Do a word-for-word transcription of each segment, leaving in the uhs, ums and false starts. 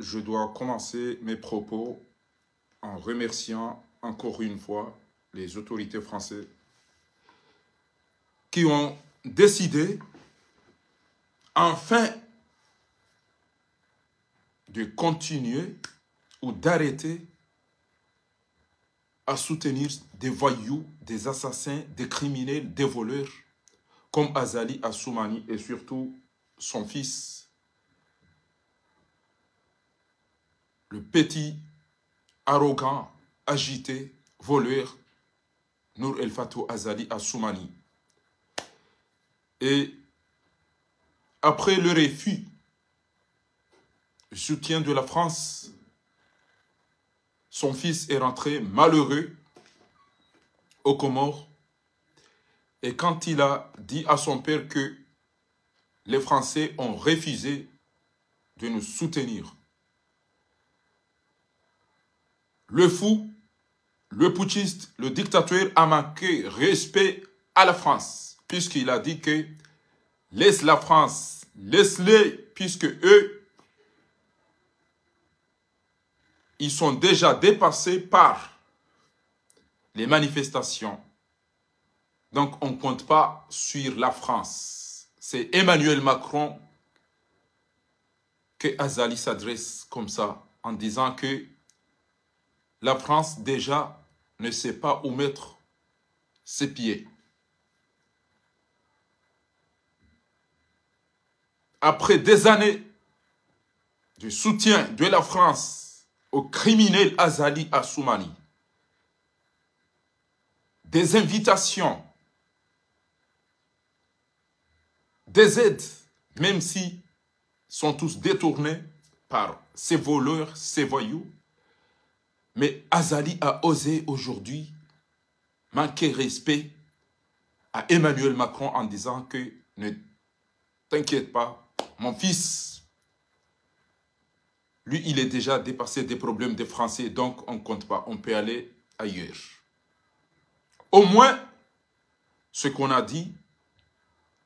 je dois commencer mes propos en remerciant encore une fois les autorités françaises qui ont décidé enfin de continuer ou d'arrêter à soutenir des voyous, des assassins, des criminels, des voleurs, comme Azali Assoumani et surtout son fils, le petit, arrogant, agité, voleur, Nour El Fath Azali Assoumani. Et après le refus, le soutien de la France, son fils est rentré malheureux aux Comores. Et quand il a dit à son père que les Français ont refusé de nous soutenir, le fou, le putschiste, le dictateur a manqué respect à la France, puisqu'il a dit que laisse la France, laisse-les, puisque eux, ils sont déjà dépassés par les manifestations. Donc, on ne compte pas sur la France. C'est Emmanuel Macron que Azali s'adresse comme ça, en disant que la France déjà ne sait pas où mettre ses pieds. Après des années de soutien de la France au criminel Azali Assoumani, des invitations, des aides, même si sont tous détournés par ces voleurs, ces voyous, mais Azali a osé aujourd'hui manquer respect à Emmanuel Macron en disant que ne t'inquiète pas, mon fils, lui, il est déjà dépassé des problèmes des Français, donc on ne compte pas, on peut aller ailleurs. Au moins, ce qu'on a dit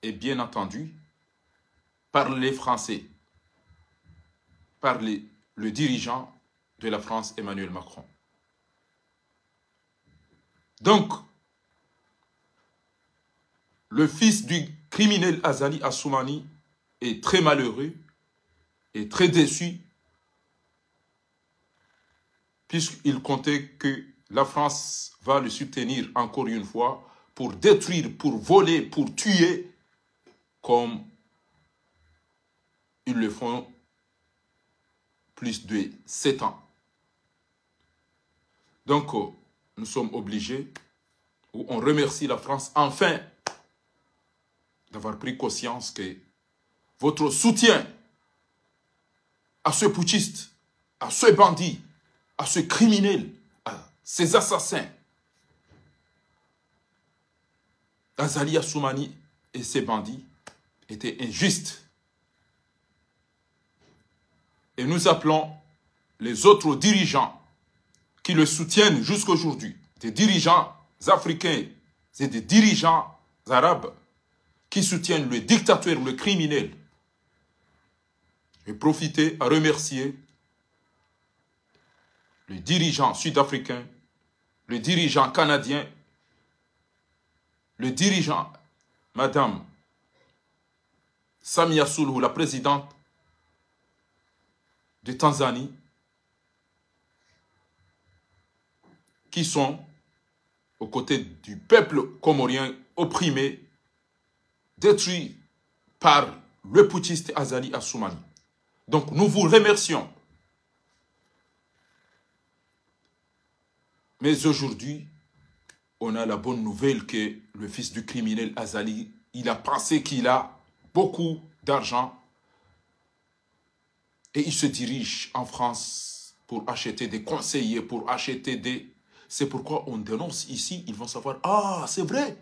est bien entendu par les Français, par les, le dirigeant de la France, Emmanuel Macron. Donc, le fils du criminel Azali Assoumani est très malheureux et très déçu, puisqu'il comptait que la France va le soutenir encore une fois pour détruire, pour voler, pour tuer, comme ils le font plus de sept ans. Donc, euh, nous sommes obligés, ou on remercie la France, enfin, d'avoir pris conscience que votre soutien à ce putschiste, à ce bandit, à ce criminel, à ces assassins, Azali Assoumani et ses bandits, était injuste. Et nous appelons les autres dirigeants qui le soutiennent jusqu'aujourd'hui, des dirigeants africains et des dirigeants arabes qui soutiennent le dictateur, le criminel. Je profite à remercier le dirigeant sud-africain, le dirigeant canadien, le dirigeant, Madame Samia Suluhu, la présidente de Tanzanie, qui sont aux côtés du peuple comorien opprimé, détruit par le putschiste Azali Assoumani. Donc nous vous remercions. Mais aujourd'hui, on a la bonne nouvelle que le fils du criminel Azali, il a pensé qu'il a beaucoup d'argent et il se dirige en France pour acheter des conseillers, pour acheter des... C'est pourquoi on dénonce ici, ils vont savoir, ah, c'est vrai,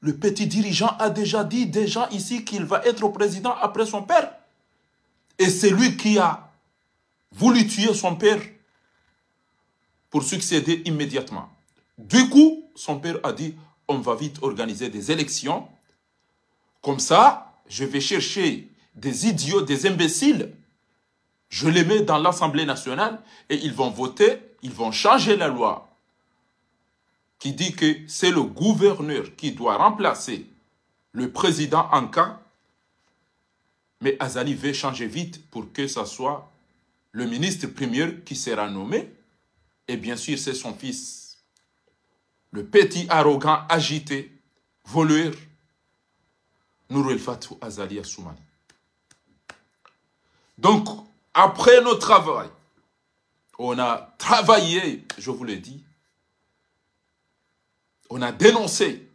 le petit dirigeant a déjà dit des gens ici qu'il va être président après son père. Et c'est lui qui a voulu tuer son père pour succéder immédiatement. Du coup, son père a dit, on va vite organiser des élections. Comme ça, je vais chercher des idiots, des imbéciles, Je les mets dans l'Assemblée nationale et ils vont voter, ils vont changer la loi qui dit que c'est le gouverneur qui doit remplacer le président en cas, mais Azali veut changer vite pour que ça soit le ministre premier qui sera nommé. Et bien sûr, c'est son fils, le petit arrogant, agité, voleur, Nour El Fath Azali Assoumani. Donc, après notre travail, on a travaillé, je vous le dis, on a dénoncé.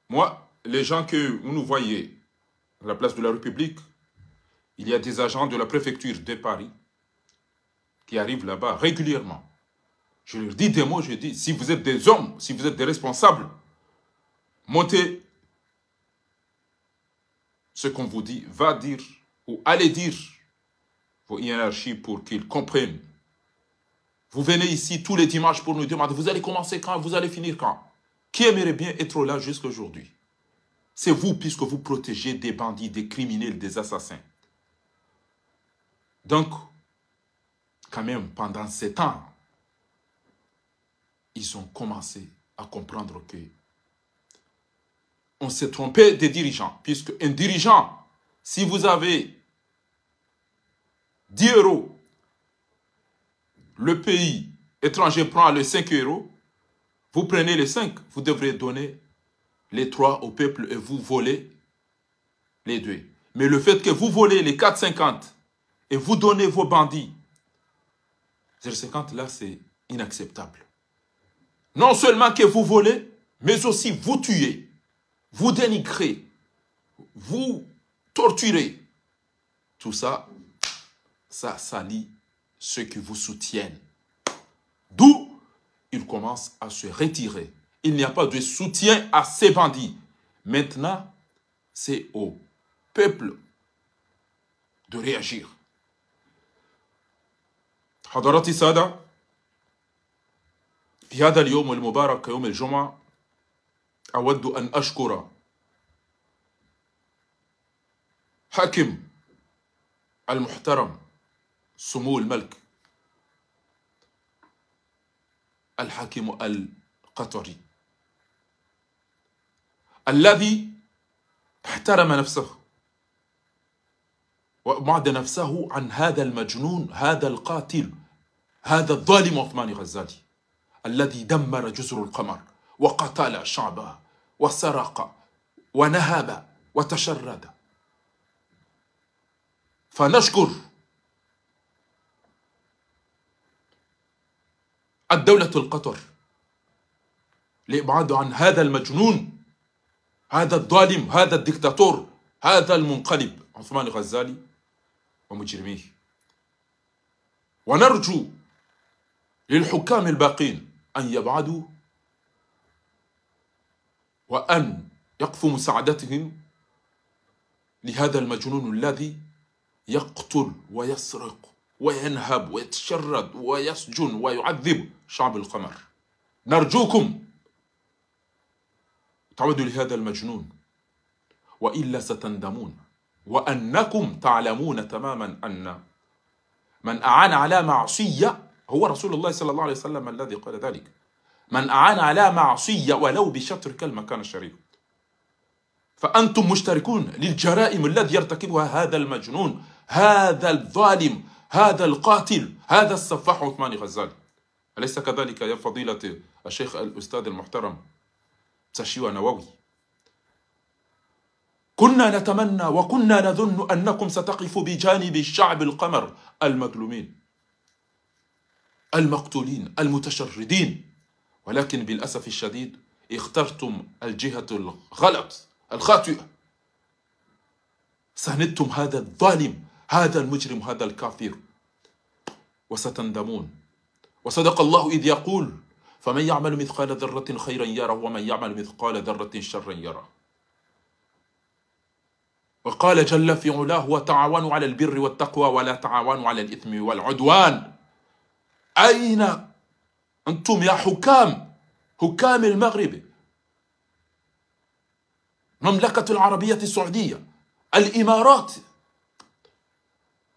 Moi, les gens que vous nous voyez à la place de la République, il y a des agents de la préfecture de Paris qui arrivent là-bas régulièrement. Je leur dis des mots, je dis, si vous êtes des hommes, si vous êtes des responsables, montez ce qu'on vous dit, va dire ou allez dire vos hiérarchies pour qu'ils comprennent. Vous venez ici tous les dimanches pour nous demander, vous allez commencer quand, vous allez finir quand ? Qui aimerait bien être là jusqu'aujourd'hui ? C'est vous, puisque vous protégez des bandits, des criminels, des assassins. Donc, quand même, pendant sept ans, ils ont commencé à comprendre que on s'est trompé des dirigeants, puisque un dirigeant, si vous avez dix euros, le pays étranger prend les cinq euros, vous prenez les cinq, vous devrez donner les trois au peuple et vous volez les deux. Mais le fait que vous volez les quatre cinquante et vous donnez vos bandits zéro cinquante, là, c'est inacceptable. Non seulement que vous volez, mais aussi vous tuez, vous dénigrez, vous torturez. Tout ça, ça salit ceux qui vous soutiennent. D'où ils commencent à se retirer. Il n'y a pas de soutien à ces bandits. Maintenant, c'est au peuple de réagir. حضرات السادة، في هذا اليوم المبارك يوم الجمعة، أود أن أشكر حاكم المحترم سمو الملك الحاكم القطري الذي احترم نفسه وأبعد نفسه عن هذا المجنون، هذا القاتل، هذا الظالم عثمان غزالي، الذي دمر جزر القمر وقتل شعبها وسرق ونهب وتشرد. فنشكر الدولة القطر لإبعاد عن هذا المجنون، هذا الظالم، هذا الدكتاتور، هذا المنقلب عثمان غزالي ومجرميه. ونرجو للحكام الباقين أن يبعدوا وأن يقفوا مساعدتهم لهذا المجنون الذي يقتل ويسرق وينهب ويتشرد ويسجن ويعذب شعب القمر. نرجوكم تعودوا لهذا المجنون، وإلا ستندمون، وأنكم تعلمون تماما أن من أعان على معصية، هو رسول الله صلى الله عليه وسلم الذي قال ذلك، من أعان على معصية ولو بشطر كلمة كان شريك. فأنتم مشتركون للجرائم الذي يرتكبها هذا المجنون، هذا الظالم، هذا القاتل، هذا السفاح عثمان غزالي. أليس كذلك يا فضيلة الشيخ الأستاذ المحترم تشيوى نووي؟ كنا نتمنى وكنا نظن أنكم ستقفوا بجانب الشعب القمر المظلومين، المقتولين، المتشردين، ولكن بالأسف الشديد اخترتم الجهة الغلط، الخاطئة. ساندتم هذا الظالم، هذا المجرم، هذا الكافر، وستندمون. وصدق الله إذ يقول: فمن يعمل مثقال ذرة خيرا يره ومن يعمل مثقال ذرة شرا يره. وقال جل في علاه: وتعاونوا على البر والتقوى ولا تعاونوا على الإثم والعدوان. أين أنتم يا حكام، حكام المغرب، المملكة العربية السعودية، الإمارات،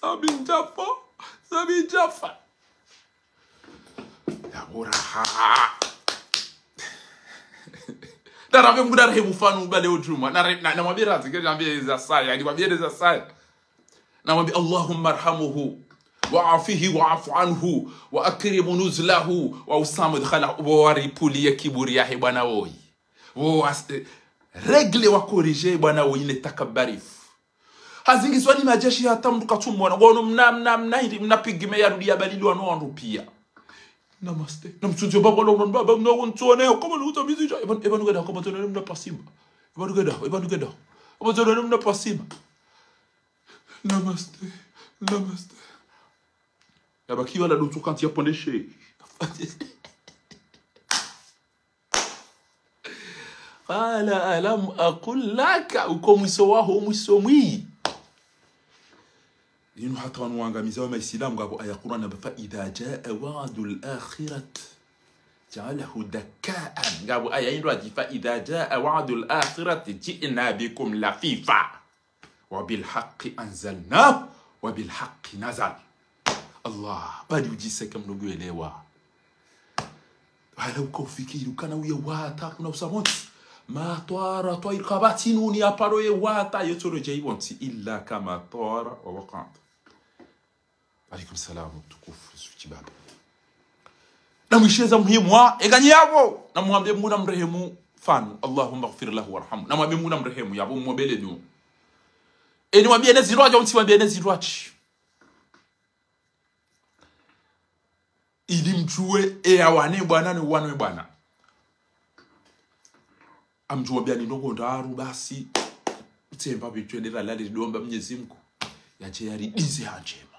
Sami Jafa. Sami Jafa. Ya buraha. Nda rambe Mungu nda rahimu fanu mbale udjuma. Na, na, na mwambie radhi, kile mwambie za saya, ni mwambie za saya. Na mwambie, اللهم ارحمه وعافه واعف عنه وأكرم نزله ووسع مدخله. Wo waripulie kiburi yahe bwana woyi. Wo was-, eh, régler wa corriger bwana woyi ne takabarifu. Hazingizwa ni madjeshi hata mndru katsumwona. Ngono mna, mna, mna, hindri, mna pigime yarudi yabalilwa no wandru piya. Namaste. Namtsundze baba, no, no, baba, no, ntsone, kama no utamizidja. Eba, eba nugeda, kama ntsone mna pasima. Eba nugeda, eba nugeda. Kama ntsone mna pasima. Namaste. Namaste. Yabaki wala dutsu kanti yapvondeshe. قال ألم أقل لك, uko mwiso waho, mwiso mwi. Inu hata wanu wangamiza wa maisilamu ngapvo aya Qur'an, فإذا جاء وعد الآخرة جعله دكاء. Ngapvo aya indru ati, فإذا جاء وعد الآخرة جئنا بكم لفيفا. وبالحق أنزلناه وبالحق نزل. Allah, badi udjiseke mlogu elewa. Hala uka ufikiri, ukana uye wata, kuna usamontsi. ما طار طير, kapvatsi nuni yaparo ye wata, yetsolo dja iwontsi. إلا كما طار ووقع. Alaikum salam, mtukufu, sufi baba. Namwishiye za muhimu, ha? Eka nyi yapvo, namwambe Mungu namrehemu fanu. اللهم اغفر له وارحمه. Namwambe Mungu namrehemu, yapvo mwombelee dua. Eni mwambiye ne zindru dja, untsi mwambiye ne zindru dji. Ili mdjuwe, eya wane bwana, ne wanwe bwana. Amdjuwa biyani ndrongo ndraru basi. Tsemba bitwendera lale ridomba Mnyezi Mngu. Yadje yaridize ha ndjema.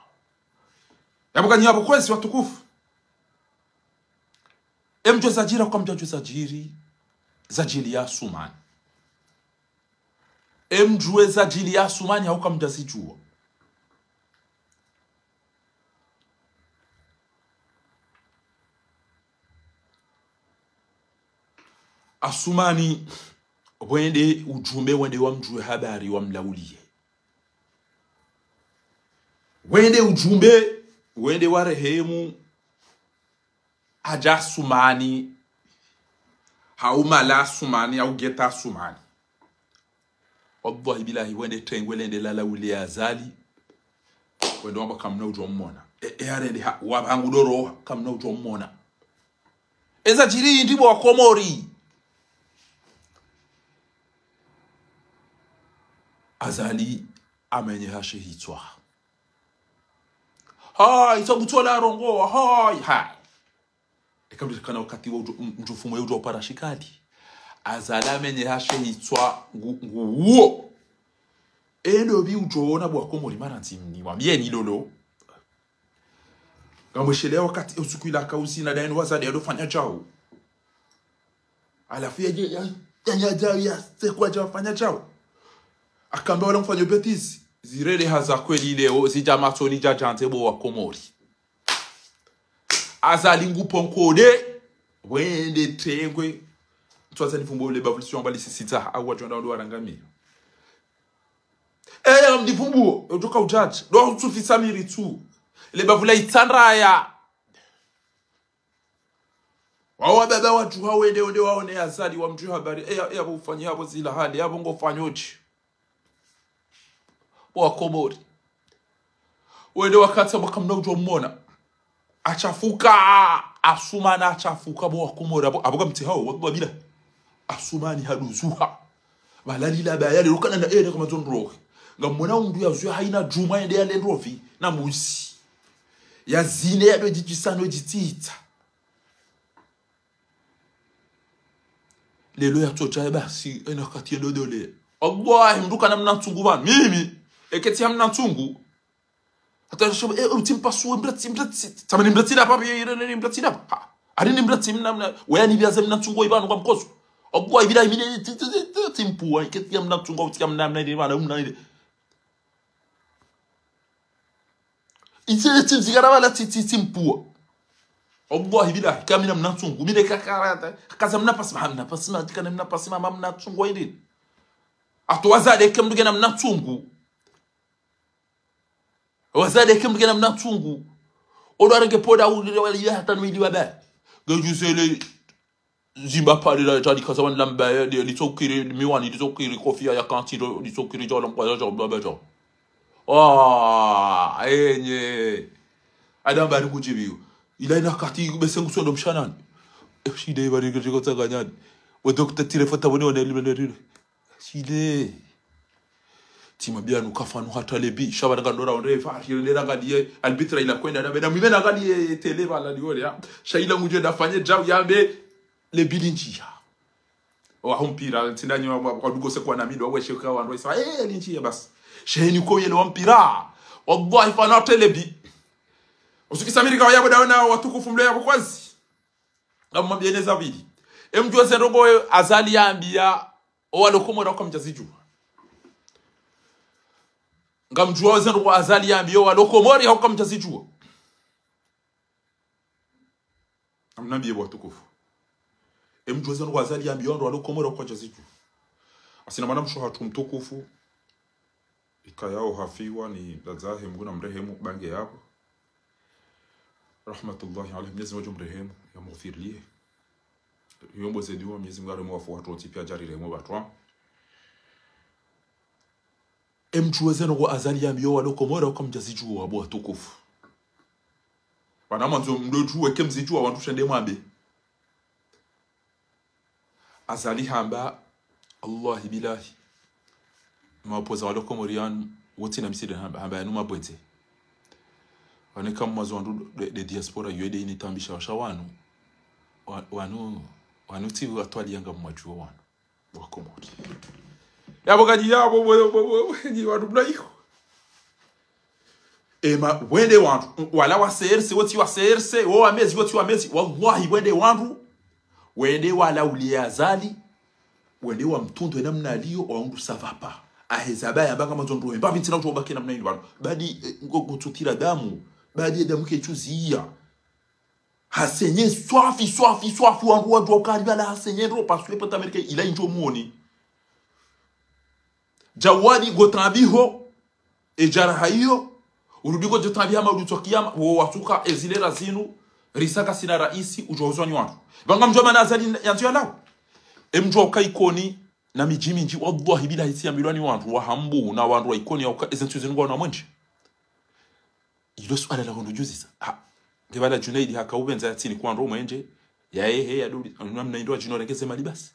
Yapvo ka nyi yapvo kwezi watukufu. Emdjuwe zadjiri, hauka mdjuwe zadjiri. Zadjiri ya Asumani. Emdjuwe zadjiri ya Asumani, hauka mdjazidjuwa. Asumani, wende ujumbe, wende wamdjuwe habari, wamlauliye. Wende ujumbe, wende warehemu, adja Asumani, hau mala Asumani, hau geta Asumani. Wallahi billahi, wende tengwe lende lala ule Azali. Wende wamba kamna udjo mwona. E, e arende ha, wapvangu ndoro, kamna udjo mwona. Eza djiri hindri bo Wakomori. Azali amenye hashe hitswa. Hai, itswa kutsola rongowa, hai, hai. Eka mdru kana wakati wa udjo, m-, mdru fumo ya udjo para shikali. Azali amenye hashe hitswa ngu, ngu uwo. Endo bi udjo ona bo Wakomori mara ndzimni, mwambiye ni lolo. Ngamweshelea wakati usiku ila kausi na daini wazade yadofanya djau. Halafu yadje, ya, ya, ya, ya, ya, sekwa dja fanya djau. Akamba wala mfanyo bêtise. Zirele haza kweli leo, zidja matsoni dja djandze bo Wakomori. Azali ngu ponkode, wende tengwe. Ntsu Azali fumbo le bavu lisiwamba lisisita, au wadjonda wando warangamiya. Eya, mdipvumbuo, udjoka udjadji. Ndo utsufisa miri tu. Le bavu la itsandraya. Wawo wababa watru hawende, wende waone Azali, wamdjuwe habari. Eya, eya, bo ufanyi hapvo zila hali, hapvo ngo fanyo dji. Bo Wakomori. Wende wakati hamba kamna udjo mwona. Achafuka, Asumani achafuka, bo Wakomori, hapvo, hapvo kamtsi hao, wa, wa bila. Asumani haduzuha. Balalila bayale, rukana na ene kama zondrohi. Ngamwona undru yazuya haina djumwa yende yale ndrovi, na mbuzi. Yazine yado djidjisano djitsitsa. Lelo yatsotsa ya basi, ena kati ya dodole. Wallahi, mdru kana mna ntsungu pvanu. Mimi, eke tsi ya mna ntsungu. Hata shabo, e, uti mpasuwe, mdratsi, mdratsi. Tsama ni mdratsi la papi, e, ni mdratsi la. Ha. Ari ni mdratsi mna, mna. Weya ni biaze mna ntsungu wa ipvanu kwa mkoso. Wallahi, billahi, mine, ti, ti, ti, ti, ti mpuwa. Eke tsi ya mna ntsungu, uti ya mna, mna, mna, mna, mna. Itse, itse, zikara wala tsi, tsi, tsi mpuwa. Wallahi billahi, kamina mna ntsungu. Mine kakarata. Kaza mna pasima, mna pasima, kana mna pasima, ma mna ntsungu wa indri. Ato wazade ke mdru kena mna ntsungu. Wazade ke mdru kena mna ntsungu. Odo arenge poda ulile wali ya hata nwili waba. Ngejuzele zimba pali la tadi kaza wani lamba ya, di, di tsokiri, miwani, di tsokiri, kofiya ya kanti, do, di tsokiri, djao, lamba, djao, djao, djao, djao. Ah, enye. Adam bari kudjibiwa. Ila ina kati, bese ngusondo mshanani. Eh, shide, bari kudjiko tsanganyani. We dokta tire fata wani wane limene rire. Shide. Tsi mwambia nu kafa nu hata le bi. Sha pvanu ngandora onde fa, ile rangaliye, arbitre ila kwenda, na bena, mwime nangaliye télé pvala lione, ya. Sha ila ngudjo nafanye djau, yambe, le bi lindjiya. Wa hu mpira, tsi ndanyi wa, wa, wa dugo se kwa namido, wa weshe kwa wandru, isa, eh, lindjiya basi. Sha heni ko yele wa mpira. Wallahi fa na télé bi. Usukisa Amerika wa yabo daona watukufu mle yabo kwazi. Ngamwambie ne za pvili. E mdjuwe ze ndrongo Azali yambia, o walo Komori hauka mdjazidjuwa. Ngamdjuwa ze ndrongo Azali yambia, o walo Komori hauka mdjazidjuwa. Ngamnambie bo watukufu. E mdjuwe ze ndrongo Azali yambia, o walo Komori hauka mdjazidjuwa. Asina mwana mshe hatru mtukufu. Ikayao hafiwa ni dada zahe, Mngu na mrehemu, bange yapvo. Rahmatullahi alayhi, Mwenyezi Mungu mrehemu, ya mghufirilie. Yombo ze dua, Mwenyezi Mungu arehemu wafu watru wontsi pia, djari rehemu watrwa. E mdjuwe ze ndrongo Azali yambia, o walo Komori hauka mdjazidjuwa bo watukufu. Pvanu mwandzo mdo djuwe ke mzidjuwa wandru shende mwambe. Azali hamba, Allahi bilahi. Maopposants walo Komori yanu, wontsi na misiri hamba, hamba yanu mabwendze. Wanu eka mwazo wandru de, de diaspora, yo de ini tambisha washa wanu. Wa-, wanu, wanu tsi watwali yanga mwadjuwa wanu. Wa Komori. Yabo kadi yabo, bo, bo, bo, bo, ni wandru mna iho. Ema, wende wandru, wala wa C R C, wotsi wa C R C, wo wa mezi, wotsi wa mezi, wallahi, wende wandru, wende wala uliye Azali, wende wa mtundwe namna aliyo, wa undru ça va pas. Aheza baya, banga mandzo ndrohe, mba vinti na utwa baki namna inu pvanu. Badi, eh, ngo, ngo tsutira damu, badi ye damu ke tsuziya. Hasenye swafi, swafi, swafi, wandru wadjuwa ukari bala hasenye ndro, parce que pata Amerika ila indjo mwoni. Djawadi ngo tambiho, e djaraha iyo, urudi ngo djo tambiha maudu tso kiyama, wo watsuka ezile ra zinu, risaka sina raisi, udjo uzwa ni wandru. Pvanga mdjuwa mana Azali yandzo yalawe. E mdjuwa uka Ikoni, na midji mindji, wallahi bilahi tsi yambilwa ni wandru, wa Hambu, na wandru wa Ikoni, ya uka, eze ntsu zinu ngwa na mwendje. Ilo suala la kondo djuzisa. Ha. Nge pvala Junaidi haka upvendza ya tsini kwa ndo mwendje. Ya ehe, ya duli. Anu namna indro wa djino rengeze mali basi.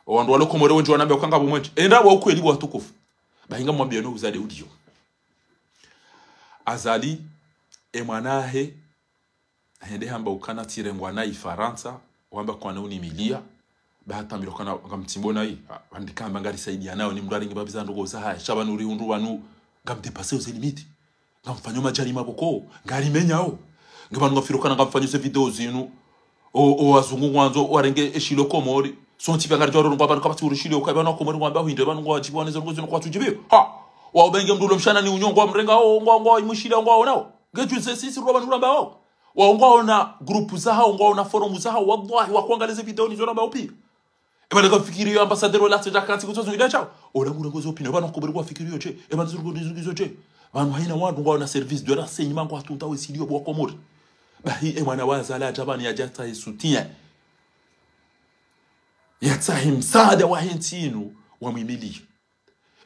O wandru walo Komori wendji wanambe uka ngapvo mwendje. Enda wa ukweli bo watukufu. Bahi ngamwambia no uzade uliyo. Azali, e mwana ahe, hende hamba ukana tsirengwa na Ifarantsa, wamba kwana unimiliya, ba hata milo kana ngamtsimbo nayi, ha, wandika hamba ngari saidia nayo ni mndru aringi babiza ndrongo za haya, sha pvanu uri undru wanu, ngamdepase uze limiti, ngamfanyo madjari maboko, ngari menyao, nge pvanu ngamfiro kana ngamfanyo ze video zinu, o, o wazungu ngwandzo, warenge eshilo Komori, sontsi pia ngari djwaro ngwa pvanu kapvatsi uri shilo, uka pvanu wa Komori ngwamba hwinde, pvanu ngwa djibu waneze ndrongo zinu kwa tsudjibu, ha, wa ubenge mndru ulo mshana ni unyongo wa mrenga, o, ngwa, ngwa, imushile, ngwa, onao, nge djuze sisi, ruwa pvanu ramba, o. Wao ngwaona groupe zahao, ngwaona forum zahao, wallahi, wakuangalia ze video nizo nambao pia. Eba naka fikiri yo ambassadeur wala tsedja kantsi kuzo zungida chao. Ola ngure ngozo opinion, eba nako bari kwa fikiri yo che, eba nzuru ngozo zungizo che. Pvanu haina wandru ngwaona service de renseignement ngwa tunta we silio bo wa Komori. Bahi e mwana wa Azali adja pvanu yadja tsahe soutien. Yatsahe msaada wahe ntsi inu wamwimiliye.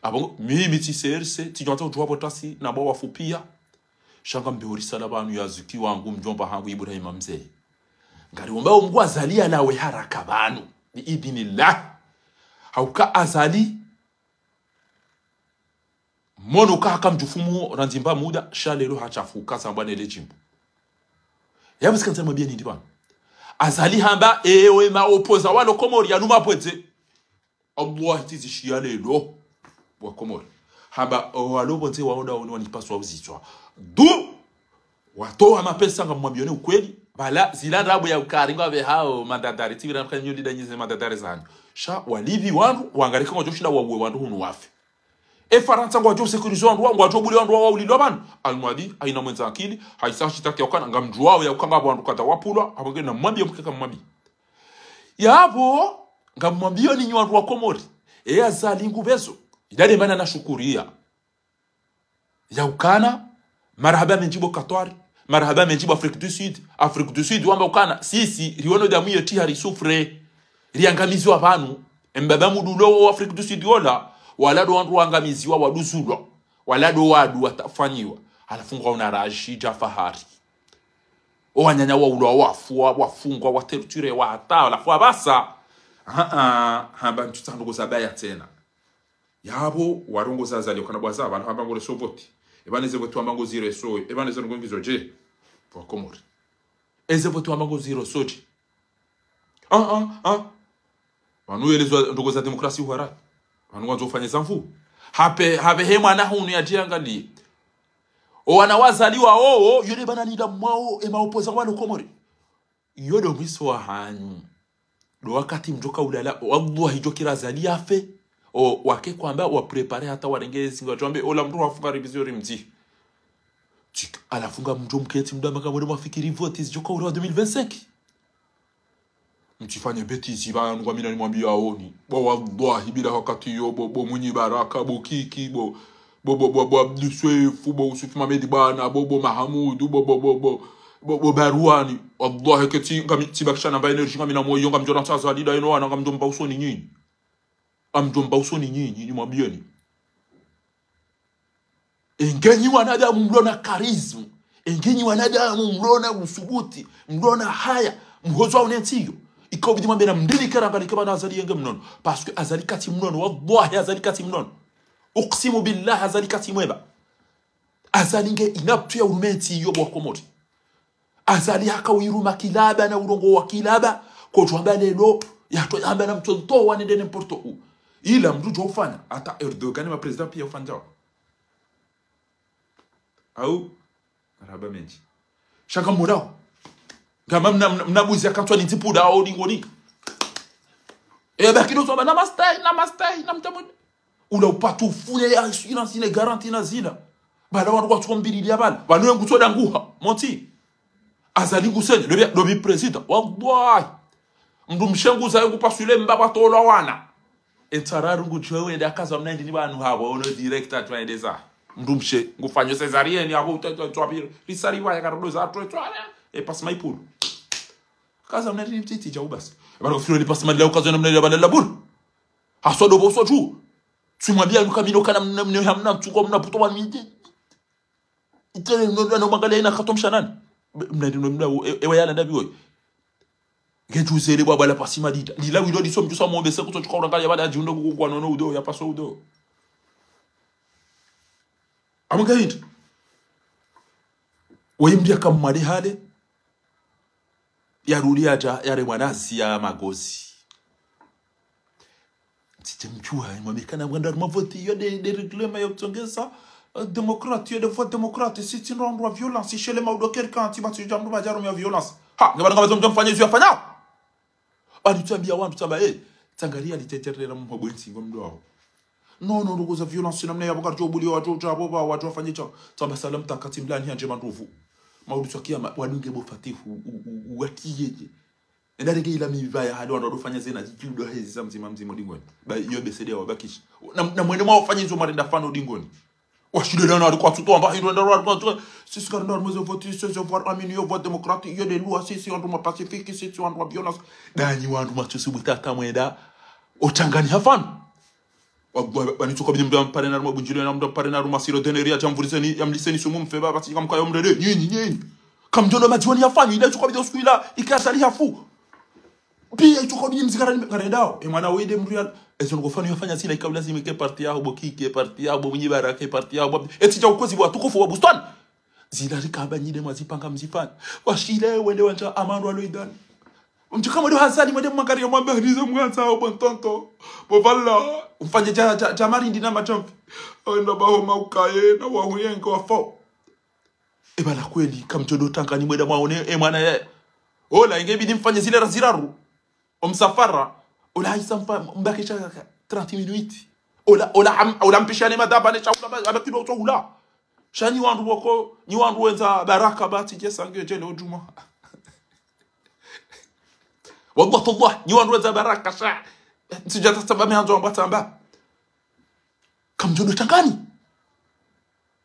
Apvo, mimi tsi C R C, tsidjwandza udjuwa pvo tasi, na bo wafu pia. Sha ngambe urisala pvanu ya zuki wangu, mdjomba hangu Ibrahima Mze. Ngari omba o Mngu Azali yalawe haraka pvanu. Bi idhnillah. Hauka Azali, mono ka haka mdjufumu randzi mba muda, sha lelo hatshafuka sambwa ne le djimbo. Ya msikandza mwambie nindi pvanu. Azali hamba, ewe ma opposants walo Komori yanu mapwedze. Allah tizishiya lelo. Wa Komori. Hamba, o, walo pvondze waoda woni wanipaswa uzitswa. Du! Watowa mapesa ngamwambioni ukweli. Pvala, zila ndrabo ya ukari ngwapvehao mandadari. Tsi pvira mkanyo lidanyize mandadari zanyu. Sha, walipvi wandru, wangarika ngwadjo shinda wauwe wandru hunu wafe. E Farantsa ngwadjo sécuriser wandru wa, ngwadjo buli wandru wa waulilwa pvanu. Almadi, haina mwendza akili, haisa shitaki ya ukana, ngamdjuwao ya ukanga wandru kadha wapvulwa, apvo ngena mwambi ya mkeka mwambi. Yapvo, ngamwambiyo ninyi wandru wa Komori, e Azali ngupvezo, idade mana nashukuriya. Ya ukana, marahaba mendji bo Qatar, marahaba mendji bo Afrique du Sud, Afrique du Sud, wamba ukana, sisi, riono damu yetsi hari souffre, riangamiziwa pvanu, embaba mudulo wo Afrique du Sud wola, wala ndo wandru wangamiziwa waduzulwa, wala ndo wadu watafanyiwa, halafu ngwaona rashi dja fahari. O wananya waulwa, wafu, wa, wafungwa, watorture, wa hata, halafu apvasa. Ha, ha, hamba ntsutsa ndrongo zabaya tsena. Yapvo warongoza Azali, ukana bwaza, pvanu hamba ngo reso voti. Epvanu eze voti wamba ngo zireso, epvanu eze ndrongo ngizo dje. Wakomori. Eze voti wamba ngo zireso dje. Ah, ah, ah. Pvanu yelezwa ndrongo za demokrasi hwara. Pvanu wandzo ufanye zamvu. Hapve, hapve he mwana hunu yadjiangalie. O wana wazaliwa owo, yo nde bana nida mwao, ema opposant wanu Komori. Yo ndo mwiso wahanyu. Ndo wakati mdjoka ulala, wallahi djo kira Azali yafe. O, wake kwamba, wa préparer hata warenge zinga, wadjo wambe, ola mndru wafunga révision rimdzi. Tchik, halafu ngamdjo mketsi mdamba kamwene mwafikiri voti zidjoka ura wa deux mille vingt-cinq. Mtsifanye bêtise pvanu ngamina nimwambiao ni. Bo wallahi bila wakati yo, bo, bo Mwinyi Baraka, bo Kiki, bo, bo, bo, bo, bo Abdou Soefo, bo Youssouf Mohamed Boina, bo, bo Mahamoudou, bo, bo, bo, bo, bo, bo Barwane. Wallahi ketsi, ngami, tsibakisha namba énergie ngamina moyo, ngamdjo rantsa Azali nda eno wana, ngamdjo mba usoni nyinyi. Ngamdjo mba usoni nyinyi, nimwambieni. Engenyi wanadamu mlona charisme. Engenyi wanadamu mlona usubuti, mlona haya, mhozo wa unentsiyo. Ikao bidi mwambe na mndini kera mbali keba na Azali yenge mnono. Parce que Azali katsi mnono, wallahi Azali katsi mnono. Uksimu billahi Azali katsi mweba. Azali nge inaptu ya urume ntsiyo bo wakomori. Azali haka uiruma kilaba na urongoa kilaba, kodjo amba lelo, yatso amba na mtsonto wa nende n'importe où. Ila mndru djo ufanya, hata Erdogan ma président pia ufanya. Au, marahaba mendji. Sha ngamurao. Ngama mna, mna, mna buzi ya katswa ni ntsipuda au dingoni. E, baki ndo swaba, namaste, namaste, namtamu. Ula upatu ufune ya assurance ine garantie na zila. Bala wandru kwatsu mbililia bala. Wanu wengu tsoda nguha. Monti. Azali ngusene. Lobi, lobi président. Wallahi. Mndru mshe nguzaye ngupaswile mbaba tolwa wana. Entararu ngudjuwe wende akaza mnaindi ni pvanu hapvo, ono direct atwa endeza. Mndru mshe, ngufanyo césarienne, hapvo, utwa, utwa, utwa, pire. Risari waya karodo za, utwa, utwa, e pasi maipulu. Kaza mnaindi ni mtiti, djau basi. E pvanu kufikiri ni pasi mali la ukazo na mnaindi ya pvala la bulu. Haswa ndo bo so tu. Tsimwambia nuka mino kana mna, mna, hamna mtsuko, mna puto wa midi. Itele ndo, ndo, ndo, mwangalia ina kato mshanani. Mnaindi ndo, mna, e, ewa yala ndabi woyi. Nge djuzele bwa bala pasi madida. Lila wilo diso mdjusa mwombe se kutso tsuka urangalia bala djiundo kukukwa nono udo, ya paso udo. Amwe nge hindri. Wayimbia kamwade hale. Yarudi yadja, yare mwana ziya magozi. Ntsidje mdjuwa, imwamikana mwenda harumwa voti, iyo nde, nde règlement ya utsongeza, eh, démocrate, iyo nde vote démocrate, si tsi ndo wandru wa violence, ishele maudo kerikantsi, batsi udja mndru madjarumu ya violence. Ha, nge bana ngamazo mdja mfanya izo yafanyao. Bani tsambia wandru tsamba, eh, tsangaria liteterera mhobwe ntsi ngo mndru wao. No, no, ndrongo za violence namna yapvo karidjo buliwa wandru, wandru apvo pva, wandru wafanye tsao. Tsamba salam takati mlani handje mandrovu. Maudu tswa kiyama, wadunge bo Fatihu, u, u, u, watiyeje. Enda renge ila mivaya hali wandru wadofanya zena, djidji udo hezi za mdzima mdzima dingoni. Ba, iyo besede ya wabakisha. Na, na mwene mwa wafanya izo marenda fano dingoni. Washile dana wali kwatsu towa mba hindru enda wali kwatsu. Sisi karenda wali mweze voti, sisi voir amini yo vote démocrate, iyo nde loi, sisi wandru ma pacifique, sisi wandru wa violence. Danyi wandru matsusi butata mwenda. Otsangani hafano. Wa, wa, wa, nitsuka bidi mndru ampare na ruma bunjilo na mndru ampare na ruma siro deneri ya chamvuriseni, ya mliseni sumu mfeba, basi kamkayo mrede, nyinyi, nyinyi. Kamdjono madziwani ya fanyu, ila tsuka bidi usiku ila, ika Azali hafu. Pia tsuka bidi mzikara ni karendao. E mwana wende mndru ya, ezo ngo fanyu ya fanya sila, ika lazima ke parti ya bo Kiki, ke parti ya bo Mwinyi Baraka, ke parti ya bo. Etsi cha ukwezi wa tukufu wa Bustwani. Zila rikaba nyide mwazipanga mzifanya. Washile wende wandja amandru alo idani. Mdjuka mwende hasali mwende mwangariye mwambe halizo mwanza o bon tonton. Bo pvala. Mfanye dja, dja, dja marindi na madjamvi. Wenda baho maukaye na wahuyenge wafo. E bala kweli, kamdjodo tangani mwenda mwaone, e mwana ye. Ola, inge bidi mfanye zile raziraru. Omsafara, ola haisa mfa, mbakisha trente minutes. Ola, ola, am, ola mpishane madaba ne chakula, ba, aba kido chakula. Sha nyi wandru woko, nyi wandru wendza baraka batsi dje sange djele odjuma. Wallah, tallah, nyi wandru wendza baraka, sha. Ntsidja tasaba mihanzo wamba tamba. Kamdjodo tangani.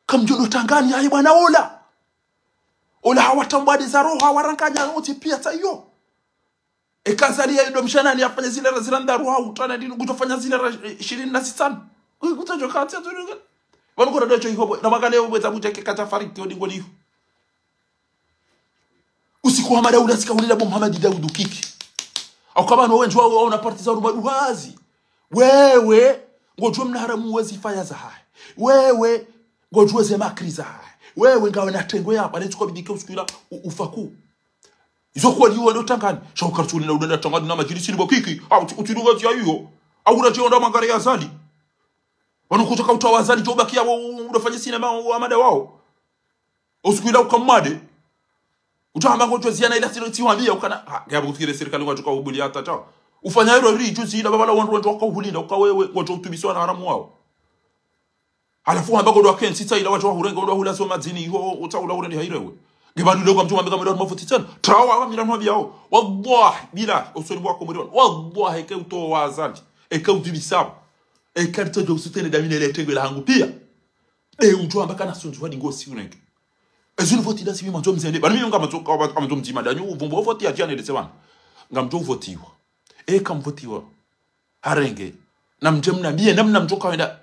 Kamdjodo tangani, ayi bwana ola. Ola hawatambwa de za roho, hawaranganya noti pia tsa iyo. Eka Azali ya ido mshanani yafanya zile ra zira ndraru hau tsanu ndinu, kutsofanya zile ra, eh, ishirini na sita. Ku-, kutsodjo katsi ya tsunu. Pvanu kura docho iho bo, na makale yo bweza kudja ke katsa fariki yo dingoni iho. Usiku wa mada ula sika ulila bo Mohamed Daoud Kiki. Au kama no wendji wao wana parti za uruma duhazi. Wewe, Ngodjuwa mna haramu wezi faya zahahe. Wewe, ngodjuwa ze makri zahahe. Wewe ngawe na tengwe ya, pvale tsuko bidike usiku ila u-, ufaku. Izo kweli uwe ndo tangani. Sha ukartuli na udenda tangani na majilisi ni bokiki. Au uti-, uti nduga ziya iyo. Au unache onda magari ya Azali. Wanu kutsoka utowa Azali, djo bakiya wa, wa, unafanya sinema wa, wa mada wao. Usiku ila ukamade. Utsahamba ngodjo ziyana ila siro tsiwambiya ukana. Ha, ngiyapvo kufikiri sirikali ngwadjo kauhubuliya hata tsawo. Ufanya hilo ri, juzi ila babala wandru wandru wakauhulinda, uka wewe, ngodjo utubisiwa na haramu wao. Halafu wamba ngodjo wakentsi tsa ila wadjo wahurenge, ngodjo wahula zo madzini, iho, utsa ula hurenge hairewe. Nge pvanu leo kamtsu wambe kamwenda mavoti tsena. Trawa wa mila nwambiyawo. Wallahi, billahi, usoni mwako mwiri wanu. Wallahi, eke utowa Azali. Eke utubisiwa. Eke ritodjo usutene damine le tengwe la hangu piya. E, udjo amba kana sundzu wadi ngosi urenge. Ezinu voti dasi mi mandzo mzende. Pvanu mi ngamdzo, ngamdzo mdzima danyu, uvumbu voti ya djana ele se pvanu. Ngamdzo votiwa. E, kamvotiwa. Harenge. Na mdje mnambiye, namna mdjo kawenda.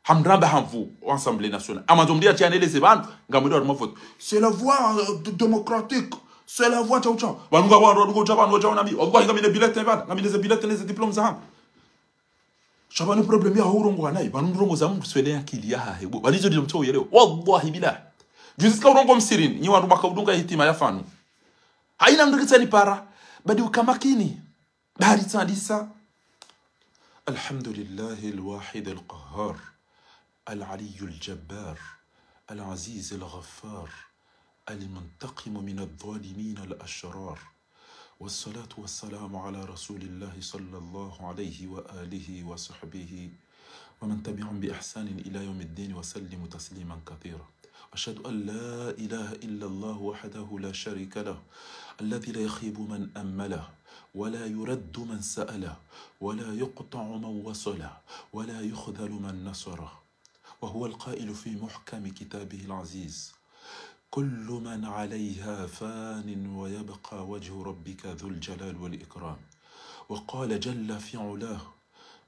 Hamramba hamvu, wa Assemblée nationale. Amandzo mdje ya djana ele se pvanu, ngamwendo wa mavoti. C'est la voie, euh, d-, démocratique. C'est la voie, tchao, tchao. Pvanu nga wandru, pvanu nga utsa pvanu, utsa unambi. Wallahi, ngamina bulletin pvanu, ngamina ze bulletin, ze diplôme zahangu. Sha pvanu problème ya urongowa nayi, pvanu mrongoza mndru swele ya akili yahahe bo. Pvanu izo ndizo mtso yelewa. Wallahi billahi. Juzi tsika urongowa msirini, nyi wandru mwaka udunga hitima ya fanu. Haina mndru kitsani para, badi ukamakini. Badi tsandisa. الحمد لله الواحد القهار، العلي الجبار، العزيز الغفار، المنتقم من الظالمين الأشرار. والصلاة والسلام على رسول الله صلى الله عليه وآله وصحبه ومن تبعهم بإحسان إلى يوم الدين وسلم تسليما كثيرا. أشهد أن لا إله إلا الله وحده لا شريك له، الذي لا يخيب من أمله، ولا يرد من سأله، ولا يقطع من وصله، ولا يخذل من نصره. وهو القائل في محكم كتابه العزيز: كل من عليها فان ويبقى وجه ربك ذو الجلال والإكرام. وقال جل في علاه: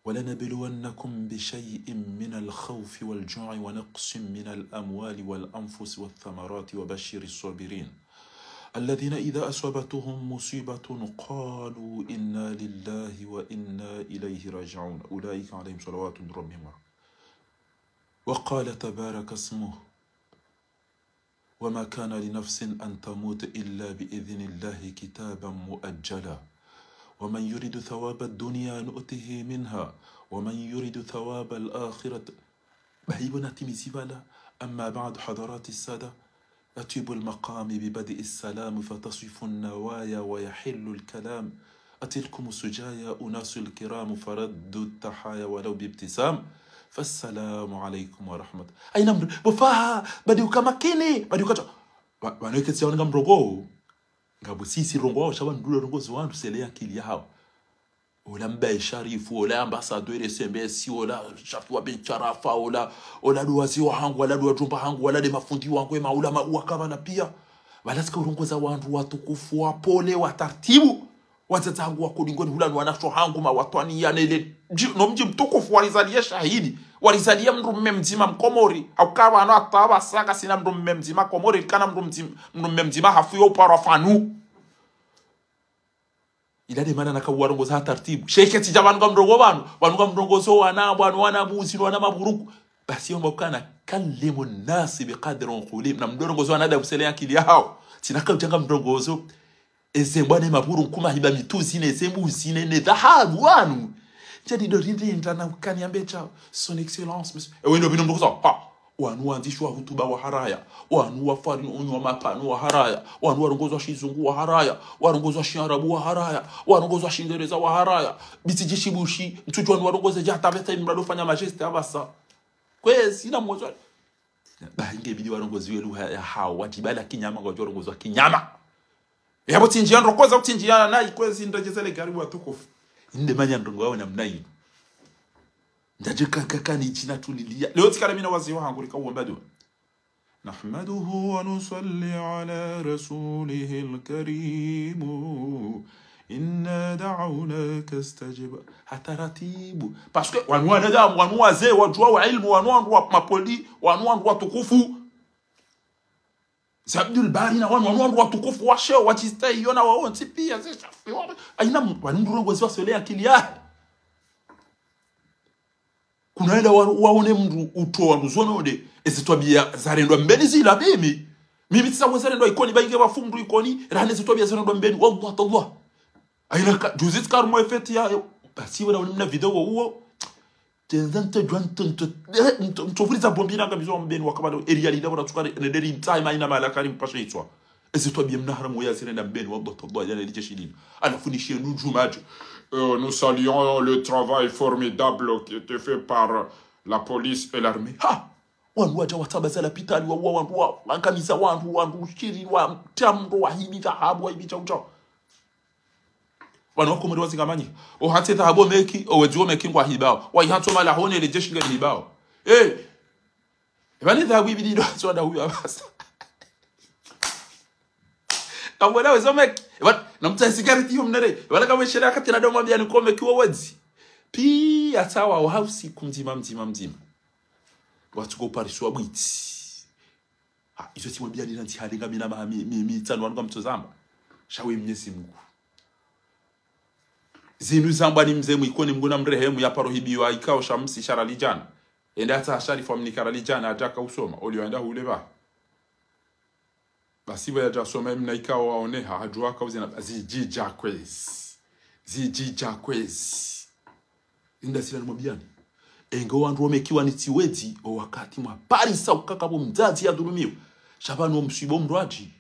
ولنبلونكم بشيء من الخوف والجوع ونقص من الأموال والأنفس والثمرات وبشر الصابرين الذين إذا أصابتهم مصيبة قالوا إنا لله وإنا إليه راجعون أولئك عليهم صلوات من ربهم ورحمة. وقال تبارك اسمه: وما كان لنفس أن تموت إلا بإذن الله كتابا مؤجلا ومن يرد ثواب الدنيا نؤته منها ومن يرد ثواب الآخرة. Bahi bo natimizi pvala. أما بعد حضرات السادة، أطيب المقام ببدء السلام فتصف النوايا ويحل الكلام. أتلكم السجايا أناس الكرام فردوا التحايا ولو بابتسام. فالسلام عليكم ورحمة. Haina mndru, bo faha, badi ukamakini, badi ukatswa. Wa-, wanu eke tsi ya wanu ngamrongowo. Ngapvo sisi rongowawo, sha pvanu ndule rongozi wandru swele ya akili yahawo. Ola Mbaye Sharifu, ola ambassadeur S M S, ola Shafi wa Ben Sharafa, ola, ola ndo wazee wahangu, wala ndo wadjomba hangu, wala nde mafundi wangu, ema ulama waka pvanu piya. Pvala tsika urongoza wandru watukufu, wapole, watartibu. Wadzadze hangu wako dingoni hula ni wanasho hangu mawatwaniya nele. Mdji, no mdji mtukufu warizaliya shahidi. Warizaliya mndru mme mdzima Mkomori. Hauka pvanu hata pvasa kasina mndru mme mdzima Komori, kana mndru mdzim-, mndru mme mdzima hafu yo uparwa fanu. Ila nde mana naka uwarongoza ha tartibu. Sha eke tsi dja pvanu ngamrongowo pvanu. Pvanu ngamrongozo wana, pvanu wana mbuzi, wana maburuku. Basi yomba ukana كلموا الناس بقدر عقولهم. Namdjo rongozo wanadamu swele ya akili yahawo. Tsi naka udja ngamrongozo. Eze mbwa ne maburu nkuma hiba mitsuzi ne ze mbuzi ne ne dhahabu wanu. Ndjadi ndo rindri ndra na ukani ambe tsao. Son Excellence, monsieur. Ewe ndo pvinu mrongozo. Ha. Wanu wandzishiwa hutuba waharaya. Wanu wafari unywa mapanu waharaya. Wanu warongozwa shizungu waharaya. Warongozwa shiarabu waharaya. Warongozwa shingereza waharaya. Bitsi djishibushi. Mtsudjuwa wanu warongoze dja hata pvesa ini mrado fanya majeste apvasa. Kwezi, ina mwozo. Bahi nge bidi warongoziwe lugha yahawo. Watsi pvala kinyama, ngwadjo rongozwa kinyama. Yapvo tsindjiya ndrongoza, tsindjiya nayi kwezi ndadjezele gari watukufu. Inde manya ndrongo wawo namna yinu. Ndadje ka, ka, ka ni djina tulilia. Leo tsikala mina wazee wahangu rika uwamba dua. نحمده ونصلي على رسوله الكريم. إنا دعوناك استجب. Ha taratibu. Parce que wanu wanadamu, wanu wazee, wadjuwa wa ilmu, wanu wandru wa mapoli, wanu wandru watukufu. Ze Abdul Bari na wanu, wanu wandru watukufu wa sheo, watsistahi yona wawo ntsi piya, ze Shafi wa, haina m-, wanu mndru rongozi wa swele ya akili yahe. Nenda wa-, waone mndru utowa wandru zononde. Ezi twabiya zarendwa Mbeni zila mimi. Mimi tsisa we zarendwa Ikoni, ba inge wafu mndru Ikoni, rahane ezi twabiya zarendwa Mbeni. Wallah, tallah. Aina ka, juzi tsika harumwa efeti ya, basi wena unimna video wo uwo. Tenza nto jwa nto, nto, eh, nto, nto furiza bombi nanga mizo wa Mbeni wakabado eri ya lida wala tsukare, ne deri mtsaima ina mala kari mpasha itswa. Ezi twabiya mna haramu ya zirenda Mbeni, wallah, tallah, ya ne lije shilina. Halafu ni shenu djumadju. Euh, nous saluons le travail formidable qui était fait par la police et l'armée. Ha! Wandru wadja watsaba za lapitali, wa, wa, wandru wa, wangamiza wandru, wandru shiri, wa, tamro, wahibi dhahabu, wahibi chau chau. Wanu wakomori wazingamanyi. Ohatse dhahabu omeki, owedzi omeki ngwahibao. Wayihatso mala hone le jeshi ngelihibao. Eh! Eba ni dhahabu ibidi ndo, so da huyo abasa. Kamwela wezo meki. Eba, namtsa sigareti yo mnere. Eba, kamwe shela kati na domo bia nikome kiwo wedzi. Pi, atsawa, wa usiku mdzima, mdzima, mdzima. Watsuko pariswa bwitsi. Ha, izo tsimwambia nina ntsi hali ngamina maha mi, mi, mitsanu wanu ngamtsozamba. Shawe Mnyezi Mungu. Zinu zambwa ni mze mwikoni Mngu na mrehemu ya paro hibiwa ikao shamsi shara lijana. Enda hata hasharifu amnikara lijana, hata aka usoma, olio enda hule ba. Basi bo yadja soma emna ikao waoneha, hadjuwa aka uzina, zidjidja kwezi. Zidjidja kwezi. Inda sila nimwambiani. Enge wandru womekiwa ni tsiwedzi, o wakati mwa parisa ukaka bo mdzadze ya dhulumiwa. Sha pvanu omswibo mndru adji.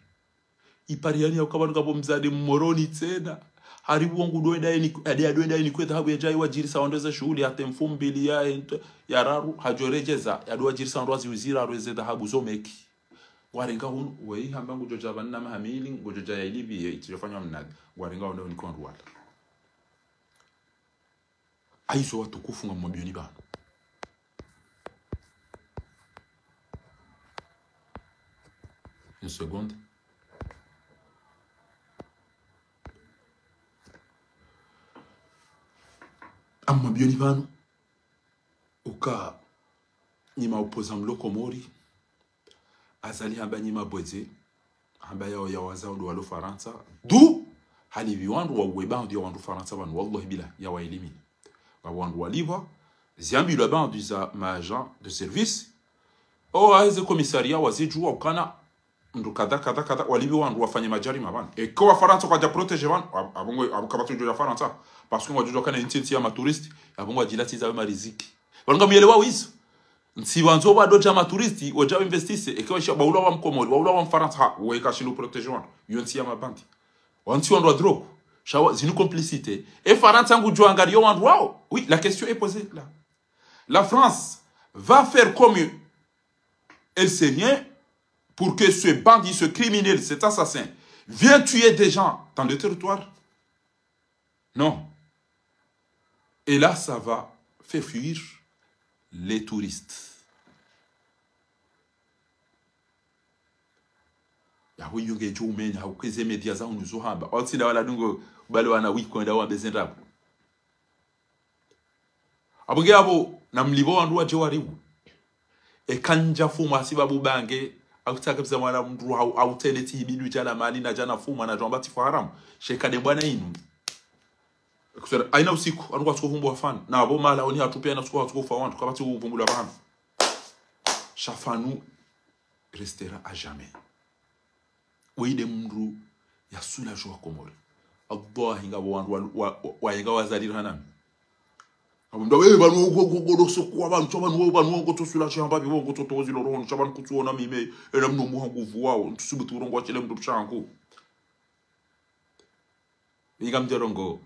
Ipariani ya ukaba nuka bo mdzadze Mmoroni tsena. Haribu wongu doenda yeni, ade ya doenda yeni kwe dhahabu ya djayi wadjirisa wandru ze shuhuli, hata mfumbili ya ento, ya raru, hadjo redjeza, ya do wadjirisa wandru wazi uzira, rweze dhahabu zo meki. Ngwarenga hunu, weyi hamba ngudjo dja pvanu na maha mili, ngudjo dja ya ilibi ye, itsi djofanywa mnadi. Ngwarenga hunu ni kwa ndru wala. Ayizo watukufu ngamwambioni pvanu. Une seconde. Ngamwambioni pvanu. Uka nyi ma opposant mlo Komori, Azali hamba nyi mabwedze, hamba yao ya wazao ndo walo Farantsa. Du, halibi wandru wauwe baadhwi ya wandru Farantsa pvanu, wallahi billah, ya waelimini. Ngapvo wandru walipvwa, ziambilwa baadhwi za ma agents de service. O, heze commissariat wazidjuwa ukana, mndru kadha, kadha, kadha, walibi wandru wafanye majarima pvanu. Eka wa Farantsa kwadja protéger pvanu, ab-, abongo, abu kabatsu djo ya Farantsa. Parce que ngwadjo kana ntsi, ntsi ya matouriste, abongo adjila tsi zawe mariziki. Pvanu ngamuyelewa wizo. Ntsi wandzo wadodja matouriste, wadja investisse, eka waisha baula wa Mkomori, baula wa Mfarantsa, ha, weka shilu protéger wandru. Yo ntsi ya mabandi. Wantsi wandru wa drogue. Sha wa, zinu complicité. E Farantsa ngudjo angariyo wandru wao. Oui, la question est posée là. La France va faire comme elle sait rien pour que ce bandit, ce criminel, cet assassin vienne tuer des gens dans le territoire ? Non. Et là, ça va faire fuir les touristes. Yaho iyo ngedjo umenya, hauka eze média za hunu zo hamba. Otsi nda wala dungo, bale wana wiko, nda wambe ze ndrabo. Abonge abo, namlipvo wandru wadje wariwu. Eka ndja fumwa sibabu bange, au tsaka biza mwana mndru hau, au tele tsi hibidu djala mali na djana fumwa na djwamba tsi fwa haramu. Sheka de bwana inu. Kuswera, haina usiku, wandru kwatsuko vumbulwa pvanu. Na abo mahala oni hatru pia na usiku kwatsuko fa wandru, kapvatsi uvumbulwa pvanu. Sha pvanu restera à jamais. Weyi de mndru ya soulager wa Komori. Wallahi ngapvo wandru wa, wa, wa, wayenga wazalira hanami. Abo mndru, eh, pvanu wo, wo, wo, wo, soko wa pvanu, sha pvanu wo, pvanu wo, ngotso soulager hamba pvi, wo, ngotso tozi lo roho, sha pvanu kutsuona mimi, ela mno muha nguvu wao, ntsusubutu urongowa shile mndru shangu. Inga mdjo rongowa.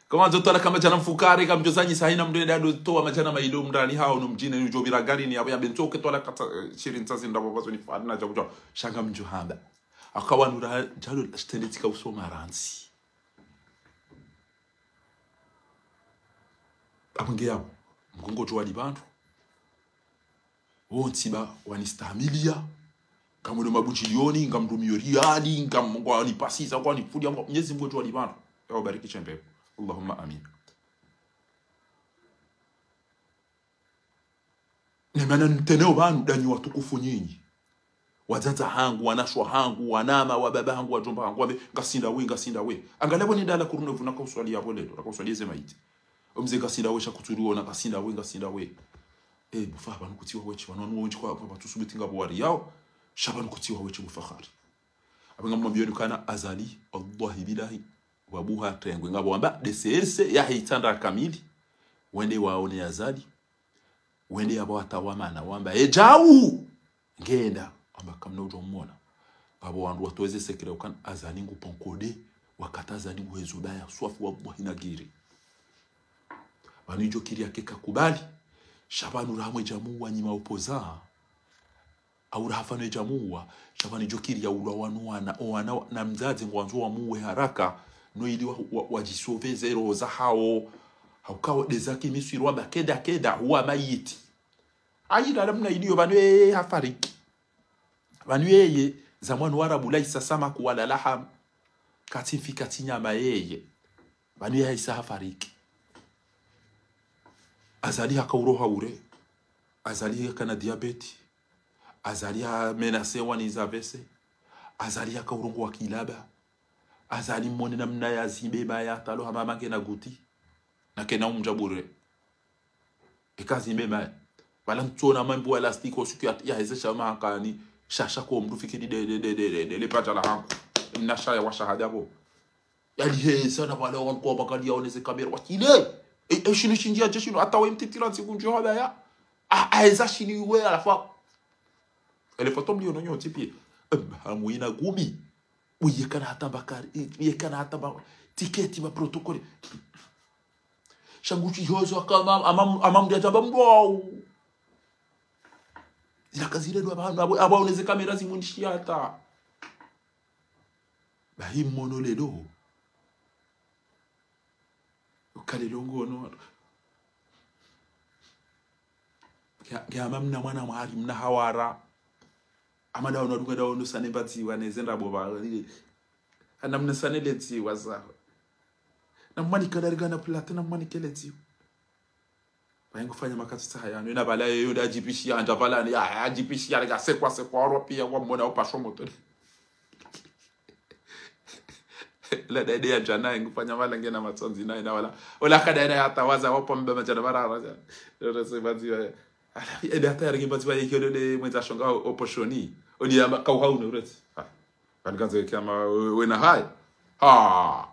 Kama ndzo twala kama djana mfukare, kama mdjo zanyisa haina mndru enda ndo towa madjana mayili mndani hao no mdjini, nudjo pvira garini, abo yambe ntsoke twala kata, eh, shiri ntsazi ndrabo bazo ni fadna dja kudja. Sha ngamdjo hamba. Akawa nura djalo shitende tsika usoma rantsi. Abonge yabo. Mkongo djo wali bantu. Wontsi ba wanistahamiliya. Ngamwendo mabutshiliyoni, ngamrumiyo riyali, ngam-, ngwanipasisa, ngwanifuliya, ngwa-, Mnyezi Mngu ngudjo walipva. Ya wabariki shembe. Allahumma amin. Ne mana nitreneo pvanu ndanyi watukufu nyinyi. Wadzadze hangu, wanashe hangu, wanama, wababa hangu, wadjomba hangu, wambe, ngasinda we, ngasinda we. Angalia pvo nindala kurune pvuna kauswali yapvo leo, kauswali eze mayiti. Omze ngasinda we, sha kutsuriona, ngasinda we, ngasinda we. Eh, bo Fahari, pvanu kutsiwa wetsi, pvanu wanu wendji kwa, kwa pvatsu subuti ngapvo wariyao, sha pvanu kutsiwa wetsi bo Fahari. Apvo ngamwambiyoni ukana Azali, wallahi billahi, wabuha tengwe, ngapvo wamba, D C S yahe itsandra kamili, wende waone Azali, wende yapvo watawa mana, wamba, "E djau!" Ngenda, wamba, "Kamna udjo mwona." Ngapvo wandru watowa ze secret ukana Azali ngu ponkode, wakati Azali ngu hezo baya, swafi wallahi na giri. Pvanu idjo kiri yake kakubali, sha pvanu raha mwedja muwa nyi ma opposants, au raha pvanu edja muwa, sha pvanu idjo kiri ya ulwa wanu wana, o wana na mdzadze ngwandzo wamuwe haraka, no ili wa, wa, wadjisauve ze roho zahao, hauka o deza ki Misri wamba keda keda, huwa mayiti. Ayila namna iliyo pvanu yeye hafariki. Pvanu yeye, zamwanu Warabu laisa samaku wala laham, katsi mfi katsi nyama yeye. Pvanu yeye isa hafariki. Azali haka uroha ure. Azali haka na diabète. Azali ha menacé wani za A V C. Azali haka urongowa kilaba. Azali mwone namna ya zimbe maya talo hama mange na guti. Na kena umdja bure. Eka zimbe maya. Pvala ntsona mambu wa elastiki o suku ya, ya heze sha mahakani. Shasha ko mdru fikiri de, de, de, de, de, le paja la hangu. Mna shaya wa shahada bo. Yali heza na pvala wanu kwa bakali yaone ze kamera. Wakile. E, e, shinu shindji ya je shinu. Hata we mtitira ntsiku ndjo haba ya. A, a heza shinu iwe, à la fois. Ele foto mlio no nyo tipi. Em, hamu ina gumi. Uye kana hata bakari. Uye kana hata ba, tiketi ba protokole. Shangu shihozo akama, ama, ama mdru yatamba mdru wau. Zila kazile ndo aba, aba, aba oneze kamera zimwindishi hata. Bahi mwono lelo. Uka lelo ngono. Nge, nge ama mna mwana mwari, mna hawara. Ama dawo no dunga dawo no sane mbadziwa, ne zenda boba. Ana mna sane ledziwa za. Na mwani kadari gana plate, na mwani keledziwa. Bahi ngufanya makati tsaha yanu, ina pvala yeyo nda djipishi ya, nda pvala ni, ya, ya djipishi ya, nga sekwa, sekwa, oro piya, kwa mwona upasho moto. La dede ya djana, ngufanya pvala ngena matsonzi na, ina pvala. Ola kada ina ya tawaza, wapo mbe madjana marara, dja. Djo se badziwa. Ala, ede hata ya ringi badziwa, yeke ode mwendza shonga oposhoni. Odi ya ma, kauhau no ureti. Ha. Kani kanze kiyama, we, wena hai. Ha.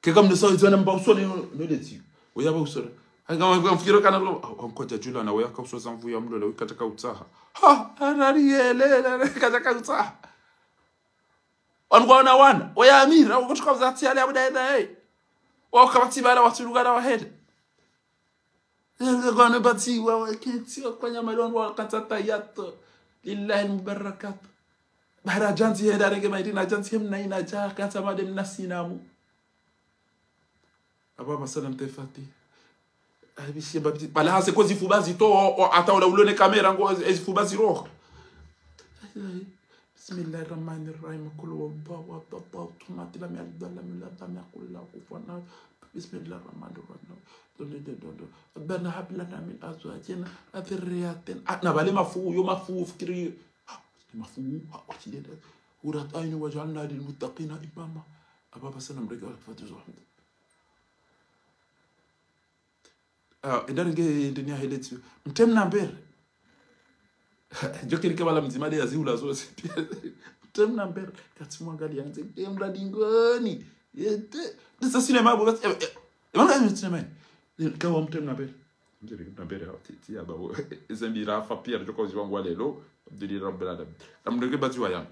Keka mnesa wizana mba usoni no, no leti. Oya ba usoni. Hanga wa mfikiro kana lo, ah, nkoja djula na oya ka usoza mvu ya mlola, wikata ka utsaha. Ha, anari yele, na, na, kata ka utsaha. Wanu kwa wana wana, oya amira, wakutuka uzati yale abuda eda, hey. Waka batibala, watulugana wahele. Yanga kwa nebadziwa, waketsi, wafanya mali wanu wakatsa tahiyato. Lillahi al-mubarakatu. Bara djandzi henda renge mairi na djandzi hemna ina dja, katsa made mna sinamu. Aba masalam tefati. Abishi mbabiti. Pvala hase ko zifuba zito, o, o, hata ola ulone kamera ngo, e zifuba ziroha. بسم الله الرحمن الرحيم. قل هو الله أحد، الله الصمد، لم يلد ولم يولد، ولم يكن له كفوا أحد. بسم الله الرحمن الرحيم. ربنا هب لنا من أزواجنا وذرياتنا. Ah, na pvale mafu, yo mafu, fikiri. Ah, mafu, ah, wachilele. قرة أعين واجعلنا للمتقين إماما. Aba basa na mrega wa kufatu zo. Ah, enda renge ndeni ya hele tsiyo. Mtreme na mbere. Djo kiri ke pvala mdzima de ya zihula zo, c'est pire. Mtreme na mbere. Katsi mwangaliya ndze, mtreme na dingoni. Yete. Ndisa sinema bo, eh, eh, eh, mana sinema. Kawa mtreme na mbere. Mtreme na mbere, ti, ti ya babo. Eze mbira fa pia, djo kwa ziwangu wa lelo. Abdulillah Rabbil Alamin. Na mrege badziwa ya.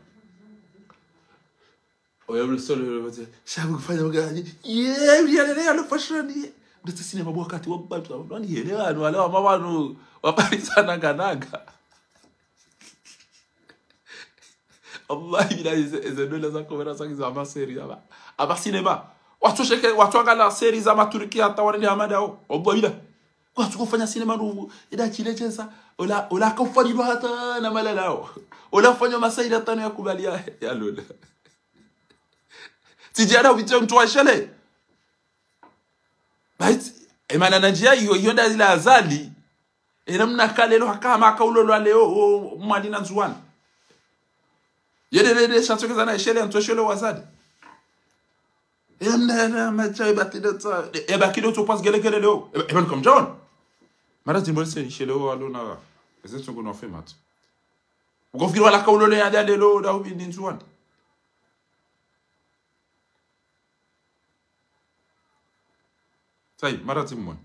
Oya msolo, oya msolo, shabu kufanya magani. Ye, uya lele ya lo fashion ye. Ndetse sinema bo wakati wa bantu, wani hele wanu, wale wa mawanu, wa Paris ananga nanga. Wallahi, bila eze, eze dola za komera za kiza ama série ama. Ama sinema. Watu sheke, watu angala série za maturki hata wale hamada o. Wallahi, bila. Kwatsu kufanya sinema nduvu, eda chile chesa, ola, ola kaufanyilwa hata na malalao. Ola fanywa masaili hata no ya kubali ya, ya lola. Tsidjana upite mtru wa shele. Bait, emana na ndjiya iyo, iyo nda ila Azali. Ena mna kalelo haka hama haka ulolwa leo, o, Mwali na Ndzuwani. Yede, yede, shatso keza na eshele, ntso eshele wa Azali. Ena, ena, macha, eba kido tsa, eba kido tso pas gele gele leo. Eba, eba nukamdjaona. Mara tsi mbole se ishele wo walo na, eze ntsongo no wafe matso. Ukofikiri wala kaulole ya dalelo, da ubindi ntsuwani. Tsayi, mara tsi mwone.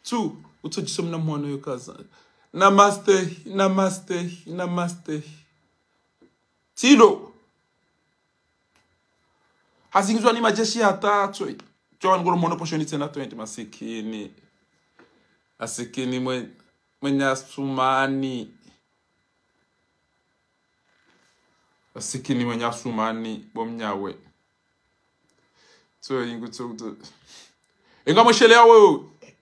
Tsu, utso djiso mna mwana yo kaza. Namaste, namaste, namaste. Tsilo. Hazingizwa ni majeshi hata tsoi. Tsoi ngolo mwono poshoni tsena twenty masikini. Masikini mwe-, mwenye Asumani. Masikini mwenye Asumani, bo mnyawe. Tsoi ngu tsoi tsoi. Enga mweshele yawe,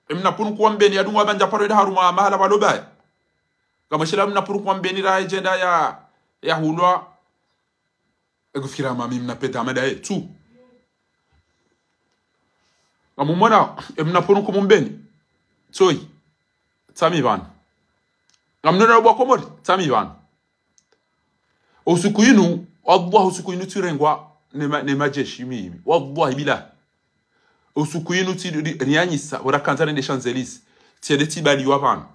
emna punu kuwa mbeni ya dungu wa banja paro ida harumwa mahala walo baye. Nga mweshele emna punu kuwa mbeni ra agenda ya, ya hulwa. Ekufikira mami mna peta amada ye, tsu. Ngamumona, emna punu kumu mbeni. Tsoi. Tsami pvanu. Ngamnona bo wa Komori, tsami pvanu. Usiku inu, wallah usiku inu tsirengwa ne ma-, ne majeshi mimi. Wallahi billah. Usiku inu tsi ri-, rianyisa, wora kandza nende Champs-Élysées. Tsende tsibaliwa pvanu.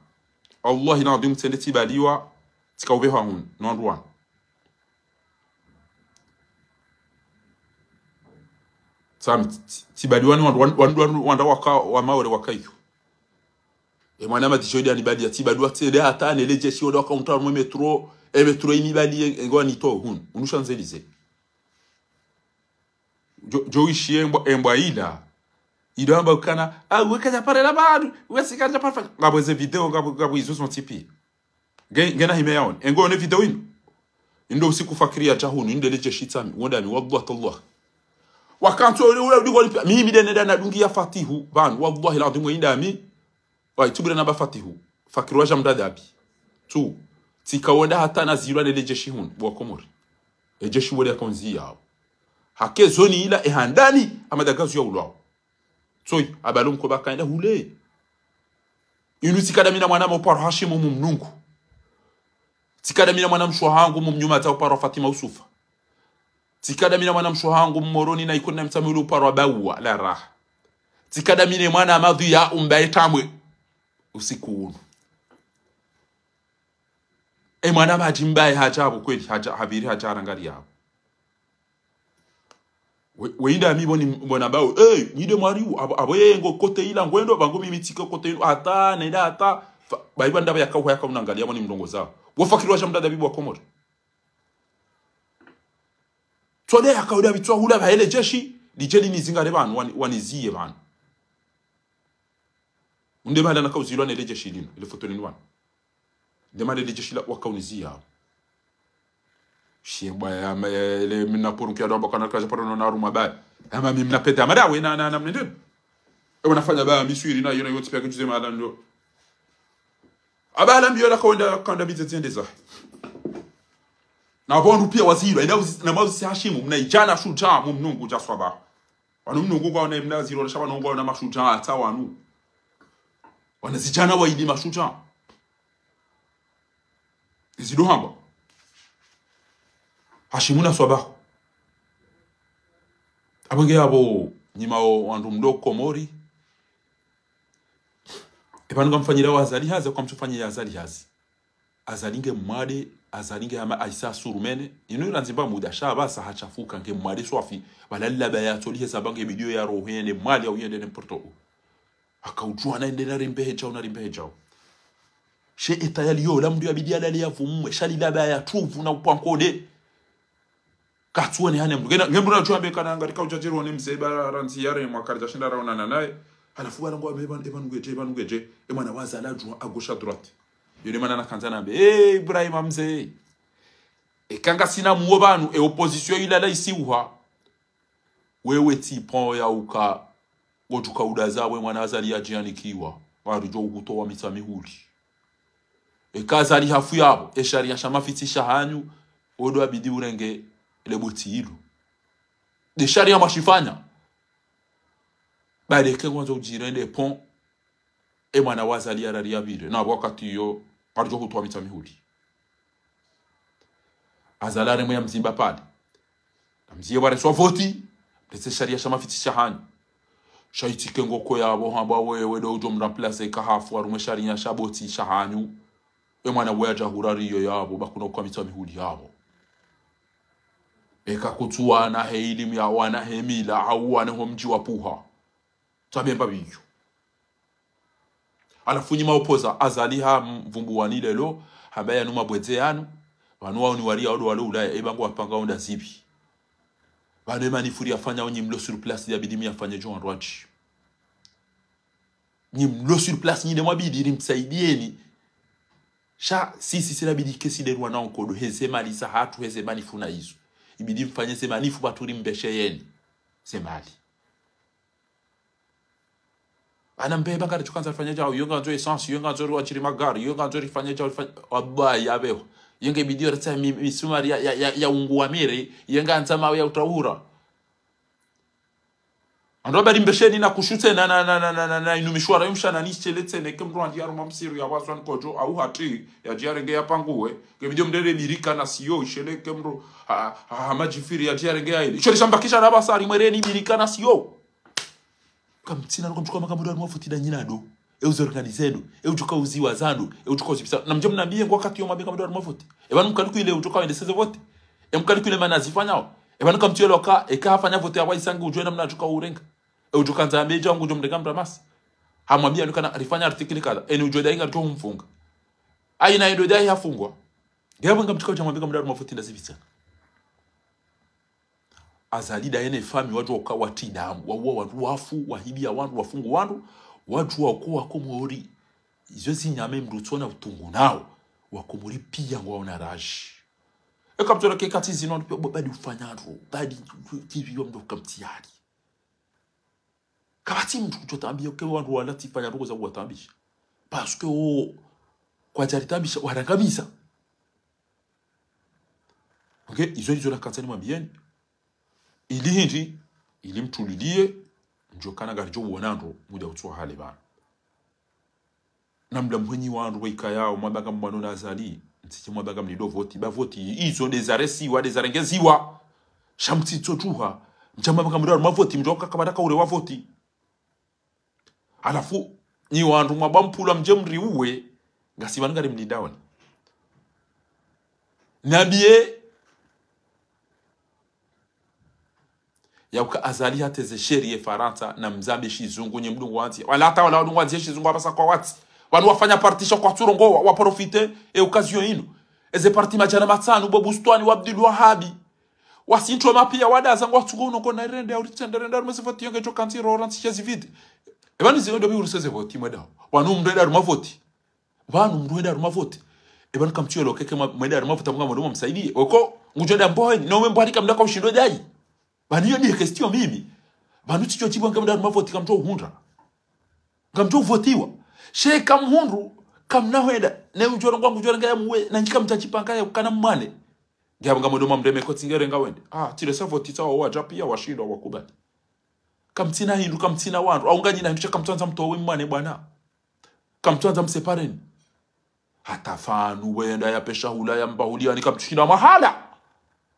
Wallahi ladhim tsende tsibaliwa, tsika upvehwa hunu, no wandru wanu. Tsami, tsi-, tsibaliwa ni wandru, wandru, wandru, wandru wanda waka, wa maore waka iyo. E mwana madijo ida anibaliya, tsibaliwa tsende hata nele jeshi woda waka unta mwe métro, e métro inibaliye, e ngwa nito hunu, hunu Champs-Élysées. Djo, djo ishiye embwa, embwa ila. Ido amba ukana, ah, weka dja parela badu, wesi kadja parfa. Ngapvo ze video, ngapvo, ngapvo izo zontsi piya. Nge, ngena hime yaone. Engo one video inu. Indo usiku fakiri ya dja hunu, inde le jeshi tsami, wonda mi, wallah tallah. Wakantsi ule, ule, ule, ule, mimi dene dana dungi ya Fatihu, pvanu, wallahi ladhim, inda mi, wayi, tsubira na ba Fatihu. Fakiri wa dja mdadabi. Tsu. Tsika wonda hata nazilwa nele jeshi hunu, bo wa Komori. E jeshi wole ya kaunzi yawo. Hake zoni ila e handani, amada gazu ya ulwawo. Tsoi, abalo mkoba kaenda hule. Inu tsikada mina mwana moparo Hashimu mumnungu. Tsikada mina mwana mshe hangu mumnyuma za uparo Fatima Usufa. Tsikada mina mwana mshe hangu mmoroni na ikoni na mtsami ule uparo abawa, la raha. Tsikada mina mwana amadhu ya umbaye tamwe. Usiku unu. E mwana madji mbaye hadja apvo kweli, hadja, hapviri hadja arangari yapvo. We, we inda mi boni, bona bao, eh, nyi de mwari u, apvo, apvo ye ngo kote ila ngwendo, pvangu mimi tsike kote ila, hata, nenda hata, fa-, bayi banda ba yakauha yakaunangalia boni mlongo zao. Wo fakiri wa dja mdadabi bo wa Komori. Tsole yakauda bitswa hula ba hele jeshi, lidje linizingare pvanu, wani-, waniziye pvanu. Unde mahala nakauzilwa nele jeshi linu, ile foto linu pvanu. Nde mahala le jeshi la wakauniziya. Shiye mbwa ya, ma, ya, ele mina poro nkia ndo amba kana kaja paro no na harumwa baya. Ama mi mna pete, ama dawe na, na, na mnende. Ewa nafanya baya, mi swiri na, yona yote piya kijuze mahala ndo. Aba hala mbiyo la kaunda, kaunda bize zende za. Na pvondru piya wazilwa, ina uzi-, na mauzisi Hashimu, mna idjana shudja, mumnungu dja swaba. Wanu mnungu kwa wana mna zilwa, na shaba nungu wana mashudja, hata wanu. Wana zidjana wa ili mashudja. Izi ndo hamba. Hashimu na swaba. Apvo nge apvo, nyima o wandru mdo Komori. Epvanu ngamfanyira wa Azali hazi, kwa mtsufanyira Azali hazi. Azali nge mwade, Azali nge hama Aisa Surumene. Inu iranzi mba muda, sha apvasa hachafuka nge mwade swafi. Pvala laba ya tsoli heza ba nge bidiyo ya roho yende mwade ya uyende ne mporto. Akaudjuwa na ende na rimbehe djao, na rimbehe djao. She eta yaliyo, la mndru ya bidi ya lale ya vumwe, sha lilaba ya tuvu na upwa nkode. Katsuwone hane mndru. Ngena, nge mndru na djuwa mbe kana ngari kaudja djiri wone mze ba ranzi yare mwakari dja shinda raonana naye. Halafu pvala ngwa mbe epvanu, epvanu ngedje, epvanu ngedje. E mwana wa Azali adjuwa à gauche à droite. Yone mwana nakandza nambe, eh, Ibrahima mze. Eka ngasina muwo pvanu, e opposition ilala isiuha. Wewe tsi pon ya uka, ngodjuka udaza we mwana Azali ya djianikiwa, waridjo uhutowa mitsa mihuli. Eka Azali hafu yapvo, e sharia sha mafitsi sha hanyu, wodo abidi urenge le boti ilu. De sharia mwashifanya. Bale ke ngwandzo udjirende pon, e mwana wa Azali ya rari ya pvire. Na wakati iyo, waridjo uhutowa mitsa mihuli. Azali harumwa ya mzimba pvale. Namzie wareswa voti, mleze sharia sha mafitsi sha hanyu. Sha itsike ngoko yapvo hamba wewe ndo udjo mremplacer eka hafu harumwa sharia sha voti sha hanyu. E mwana we adja hurariyo yapvo, ba kuna uka mitswa mihuli yapvo. Eka kutsu wana he ilimu ya wana he mila, au wana ho mdji wa puha. Tsabemba biyo. Halafu nyi maopposants, Azali ha mvumbuwani lelo, hamba yanu mabwedze yanu, pvanu wao ni waria odo walo Ulaya, eba ngwapanga onda zipvi. Pvanu e manifuri yafanya o nyi mlo sur place yabidi muyafanye djo wandru wadji. Nyi mlo sur place nyi nde mwabidi rimsaidieni. Sha, sisi sila bidi kesi derwa na onkodo, heze mali za hatru, heze manifu na izo. Ibidi mfanye ze manifu pvatsu rimbesheyeni. Ze mali. Ana mbe ba ngari tsukanza rifanye djao, yo ngandzo essence, yo ngandzo riwatshiri magari, yo ngandzo rifanye djao, rifanye, wallahi, yabeho. Yo nge bidi yo retsa mi, misumari ya, ya, ya, ya ungu wa miri, yo ngandza mawe ya utaura. Wandru wabali mbesheni na kushutse na, na, na, na, na, na, na inu mishwara yo mshana ni shele tsene ke mdru wandji harumwa msiru ya wazwa nkodjo, au hati, yadje yarenge yapanguwe, ke bidi yo mdrere birika na siyo, ishele ke mdru, ha, ha, ha madjifiri yadje yarenge ya ili. Isho lishamba kisha raba sari mwereni birika na siyo. Kamtsina nuka mtsuka maka mdru harumwa voti nda nyina ndo. E uzo organize ndo. E udjuka uziwa za ndo. E udjuka uzipvisa. Na mdje mnambiye ngwa wakati yo mabeka mdru harumwa voti. E pvanu mkaliku ile udjuka wende seze voti. E mkaliku ile mana zifanyao. E pvanu kamtsu yelo ka, eka hafanya voti ya wa isangi udjuwe namna udjuka urenga. E udjuka ndzambe dja ngudjo mrenga mramasi. Hamwambiya nuka na rifanya article kadha. Eni udjo dai ngaridjo humfunga. Aina endo dai hafungwa. Ngapvo ngamtsuka udja mwambeka mdru harumwa voti nda zipvisa. Azali ndaye ne famiyi wadjuwa uka watsi damu, wauwa wandru wafu, wahibiya wandru, wafungu wandru, wadjuwa uka Wakomori. Izo zinyama mdru tsona utungu nao, Wakomori piya ngwaona raji. Eka mtsona ke katsi zino, wandru piya badi ufanya ndro, badi kivi yo mdru kamtsi yali. Kapvatsi mdru kutso tambiya, ke wandru wala tsifanya ndro za kuwatambisha. Parce que o, kwadjari tambisha, warangamiza. Ok, izo ndizo nakantsa nimwambiyeni. Ili hindri, ili mtuliliye, ndjo kana ngaridjo uona ndro, mudja utsuwa hale pvanu. Na mla mhwenyi wandru waikayao, mwabaka mwano na Azali, mtsike mwabaka mlindo voti, ba voti, izo nde zaresiwa, nde zarengeziwa. Sha mtsitso tsuha, mtsike mwabaka mlindo harumwa voti, mdjo kakabata kaure wa voti. Halafu, nyi wandru mwabwa mpula mdje mriuwe, ngasi pvanu ngari mlindaoni. Nambiye, yauka Azali hateze sheri ye Farantsa, na mzambe shizungu, nyi mdungu wandzi. Wala hata wala wadungu wandzi ye shizungu, wapvasa kwa watsi. Wanu wafanya parti sha kwatsurongowa, wa, wa profiter, e occasion inu. Eze parti madjana matsanu, bo Bustwani, wa Abdul Wahabi. Wasintro mapiya wadaza ngwatsuko uno kona irende ya uritsende rende harumwa ze voti yo ngedjo kantsi rora ntsi shezi vide. E pvanu zino ndo bi urise ze voti mwedao. Wanu mdru enda harumwa voti. Pvanu mdru enda harumwa voti. E pvanu kamtsu yelo keke mwa, mwenda harumwa voti amunga mwendo mwamsaidiye. Oko, ngudjo enda mboheni. No mwe mboheni kamdaka ushindo dai. Pvanu yo ndiye question mimi. Pvanu tsidjo djibu nge mwenda harumwa voti kamtsu uhundra. Kamtsu uvotiwa. She kamhundru, kamna hwenda. Ne udjo rongwa ngudjo renga ya muwe, na nyi kamtsa djipanga ya ukana mwane. Ngiya pvanga mwendo mwamreme kotsi ngerenga wende. Ah, tsile sa voti tsa wawadja piya washindwa wakubali. Kamtsina hindru, kamtsina wandru. Au nganyina hindru sha kamtsuandza mtowe mwane bwana. Kamtsuandza msepareni. Hata pvanu wenda ya pesha hula ya mbahuli yani kamtsushinda mahala.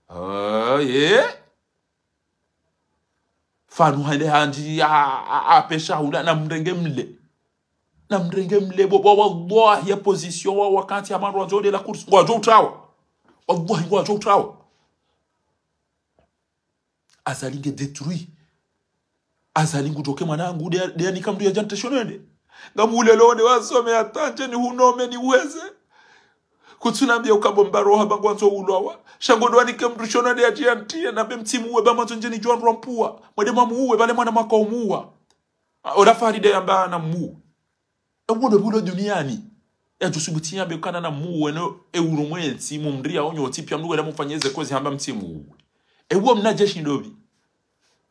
Ah, ye. Pvanu hende handji a, a, a pesha hula na mrenge mle. Na mrenge mle bo, bo, wallahi ya position wa wakati ya mandru wandzo de la course. Ngwadjo utawa. Wallahi ngwadjo utawa. Azali nge détruit. Azali ngudjoke mwanangu, de, de anika mdru ya djante shonende. Ngamulelo nde wasome atandje ni hunome ni uweze. Kutsunambiya ukabo mbaro hamba ngwandzo ulwawa. Sha ngondo anike mdru shonende ya djiantiye, na be mtsimu uwe ba mwandzo ndjeni djuwa ndrwa mpuwa. Mwende mwamu uwe, pvale mwana mwaka umuwa. Ah, ola Faride yamba na mu. Ewo ndo bulo duniani. Yadjo subuti yambe kana na mu weno euro mwentsi mumriya onyo tsi piya mnuwe na mufanye ze kozi hamba mtsimu. Ewo mna jeshi ndobi.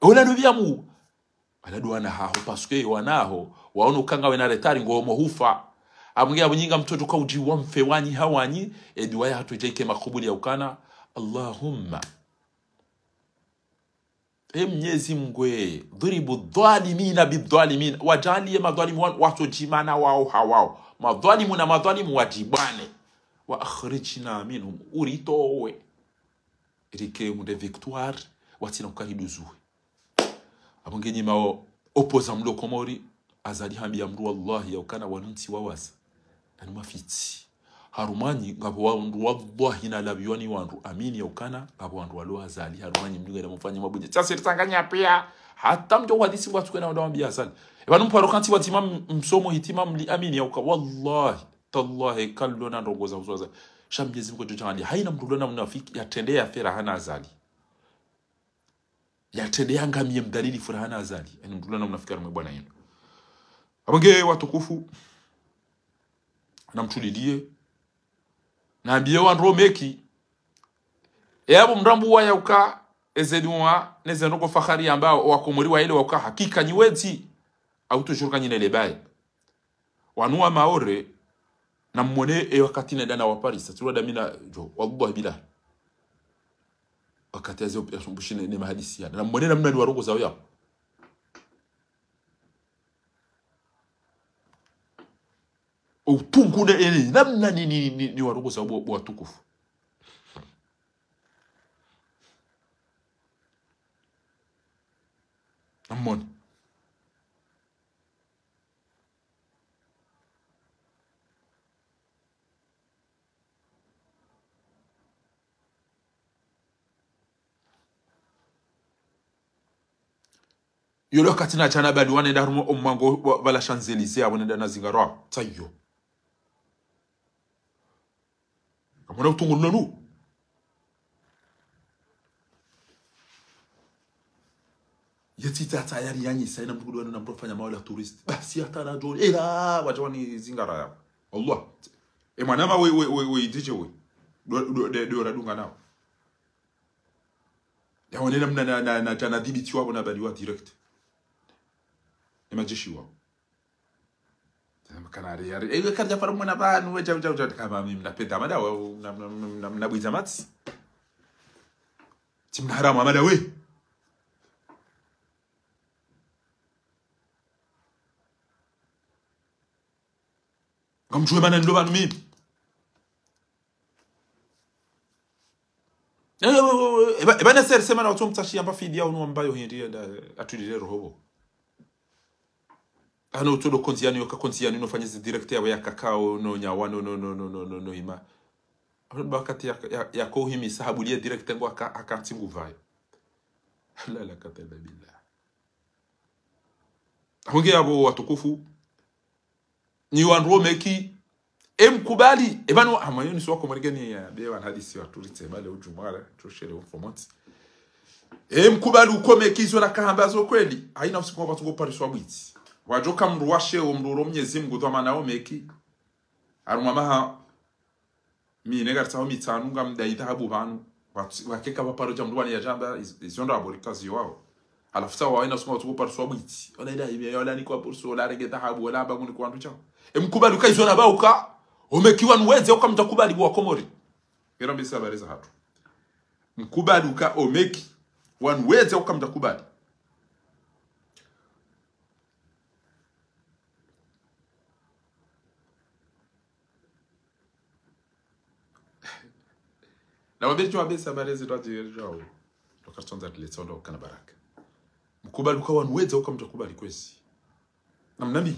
Ewo la ndobi ya mu. Wala ndo wana haho, parce que wana haho, waono kanga wena retard ngo mo hufa. Amwinge abunyinga mtoto ka udji wa mfe wanyi ha wanyi, e duwa ya hatru djaike makubuli ya ukana. Allahumma. E Mnyezi Mngu, اضرب الظالمين بالظالمين. Wadjaaliye madhwalimu wanu, watsodjimana wao ha wao. Madhwalimu na madhwalimu wadjibwane. وأخرجنا منهم. Uritowe. Rike mnde victoire, watsina ukariduzuwe. Apvo nge nyi mao opposant mlo Komori, Azali hambia mndru wallahi ya ukana wanu ntsi wawaza. Nani mafitsi. Harumwa nyi ngapvo wandru wallahi nalapviwa ni wandru amini ya ukana, ngapvo wandru walo Azali, harumwa nyi mndru ngena mfanye mabunje. Tsasi ritsanganya pia, hata mdjo wadisi ngwatsu kwenda wandru wambia Azali. Epvanu mparo kantsi wadzima m-, msomo hitima mli amini ya uka, wallahi, tallahi, kalona ndrongo za uzo Azali. Sha Mnyezi Mungu djo djangani. Haina mndru lona mnafiki, ya trende ya furaha na Azali. Ya trende ya ngamie mdhalili furaha na Azali. Yaani mndru lona mnafiki harumwa bwana yinu. Apvo nge watukufu, namtulilie. Nambiye wandru wa Meki. E apvo mndru ambuwa ya uka, eze duwa, neze ndrongo fahari ambao, owakomori waelewa uka, hakika nyi wedzi, au toujours ka nyi ne lebaye. Wanu wa Maore, namwone e wakati nenda na waparisa, tsi lwa damina djo, wallahi billahi. Wakati yaze opération Bushini ne mahadisi ya. Namwone namna ni warongoza uya. Utungu ne ene, namna ni, ni, ni, ni warongoza bo, bo watukufu. Namwone. Yolo wakati na djana bali wanenda harumwa omwango wa, wa la Champs-Élysées, apvo nenda na zingaro. Tsayo. Kamwona utungu lunu. Yetsi tata yari yanyisa, ina mndru kudwa na mndru afanya maola touriste. Basi hata na djoni. Ela, wadja wani zingara ya. Allah. E mwana ma we, we, we, we, idije we. Do, do, de, do, radunga nao. Ya wane namna na, na, na, na, na dhibiti wapvo na bali wa direct. Ni majeshi wao. Kana ari, ari. Ewe karidja fara mwana pvanu, we, jau, jau, jau. Kama mimi mnapenda mada, we, mna, mna, mna, mna, mnabwiza matsi. Tsi mna haramu, mada we. Ngamdjuwe mana ndo pvanu mimi. Eh, eh, eh, eh, eba, eba na seri semana watso mtsashi amba fidiya unu ambayo hindri yenda atulile roho pvo. Ano utsodo konzi yanu yoka konzi yanu ino fanye zi direct yawe ya kakao no nyawa no, no, no, ima. Ano wakati ya, ya, ya kohimi sahabu liye direct ngo aka, aka ntsi nguvayo. La, la, kataba billah. Honge yapvo watukufu. Ni wandru wo Meki. E mkubali. E pvanu, hama yo ni swa komorigeni ya, be wana hadisi waturitse bale udjumwala, tushele umfomotsi. E mkubali uko Meki izo nakahamba zo kweli. Haina usiku wapvatsu ngo pariswa bwitsi. Wadjoka mndru washe o mndru uro Mnyezi Mngu dhwamana wo Meki. Harumwa maha mine karitsaho mitsanu ngamdai dhahabu pvanu. Watu, wakeka pvaparo dja mndru wani yadjamba, iz-, izo ndo aborika ziyo wao. Halafu sa wawe na suma watsuko pariswa bwitsi. Wala ila hibi, wala ni kwa bursu, wala renge dhahabu, wala amba nguni kwa wandru chao. E mkubali uka izo na ba uka, o Meki wanu wedze uka mdjakubali bo wa Komori. Ngira mbisa habari za hatru. Mkubali uka o Meki wanu wedze uka mdjakubali. Na wabiri chwa besa barezi twa jiyo. Toka tsonza tile tsondo kana baraka. Mkubali uka wanu wedze uka mdjakubali kwezi. Namnambi.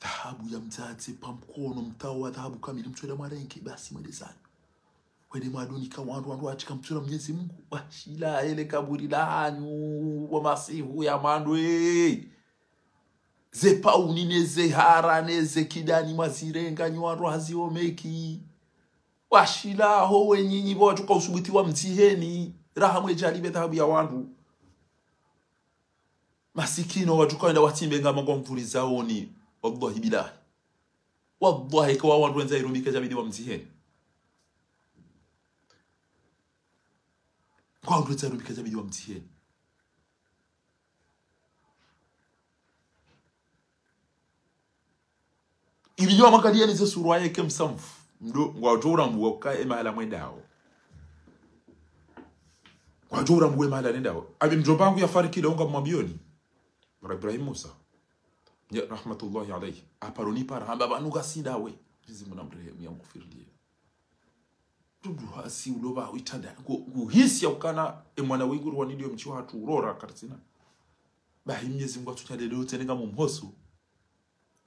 Dhahabu ya mdzadze pa mkono, mtawo wa dhahabu kamili, mtswela mwarenge, basi mwende zanyu. Wende mwadonika wandru, wandru watsika mtswela Mnyezi Mngu. Washila ele kaburi la hanyu, wa masihu ya mwandru, eh. Ze pauni, ne ze hara, ne ze kidani, mwazirenga, nyi wandru hazi wo Meki. Washila ho we nyinyi, bo watsuka usubuti wa mdziheni. Raha mwe djali be dhahabu ya wandru. Masikini, wadjuka wenda watsimbe ngama ngwa mvuri zaoni. Wallahi billahi. Wallahi, kwa wandru wendza irumbike djabidi wa mdziheni. Kwa wandru wendza irumbike djabidi wa mdziheni. Ibidi wa makaliya ni ze surwa yeke msamfu. Mdo, ngwadjo urambuwa uka e mahala mwendao. Ngwadjo urambuwa e mahala nendao. Abi mdjomba wangu ya fariki leo ngamwambiyoni. Mra Ibrahim Musa. Nye rahmatullahi alayhi. Aparo nipara, hamba pvanu ngasi ndawe. Mwenyezi Mungu namrehemu, yamghufirilie. Dudu hasi uloba witanda. Ngu, nguhisi ya ukana, e mwana wenguru wanidio mtsi wahatru urora kartsina. Bahi Mnyezi Mungu atsutsha lelo tsene ngamumhoso.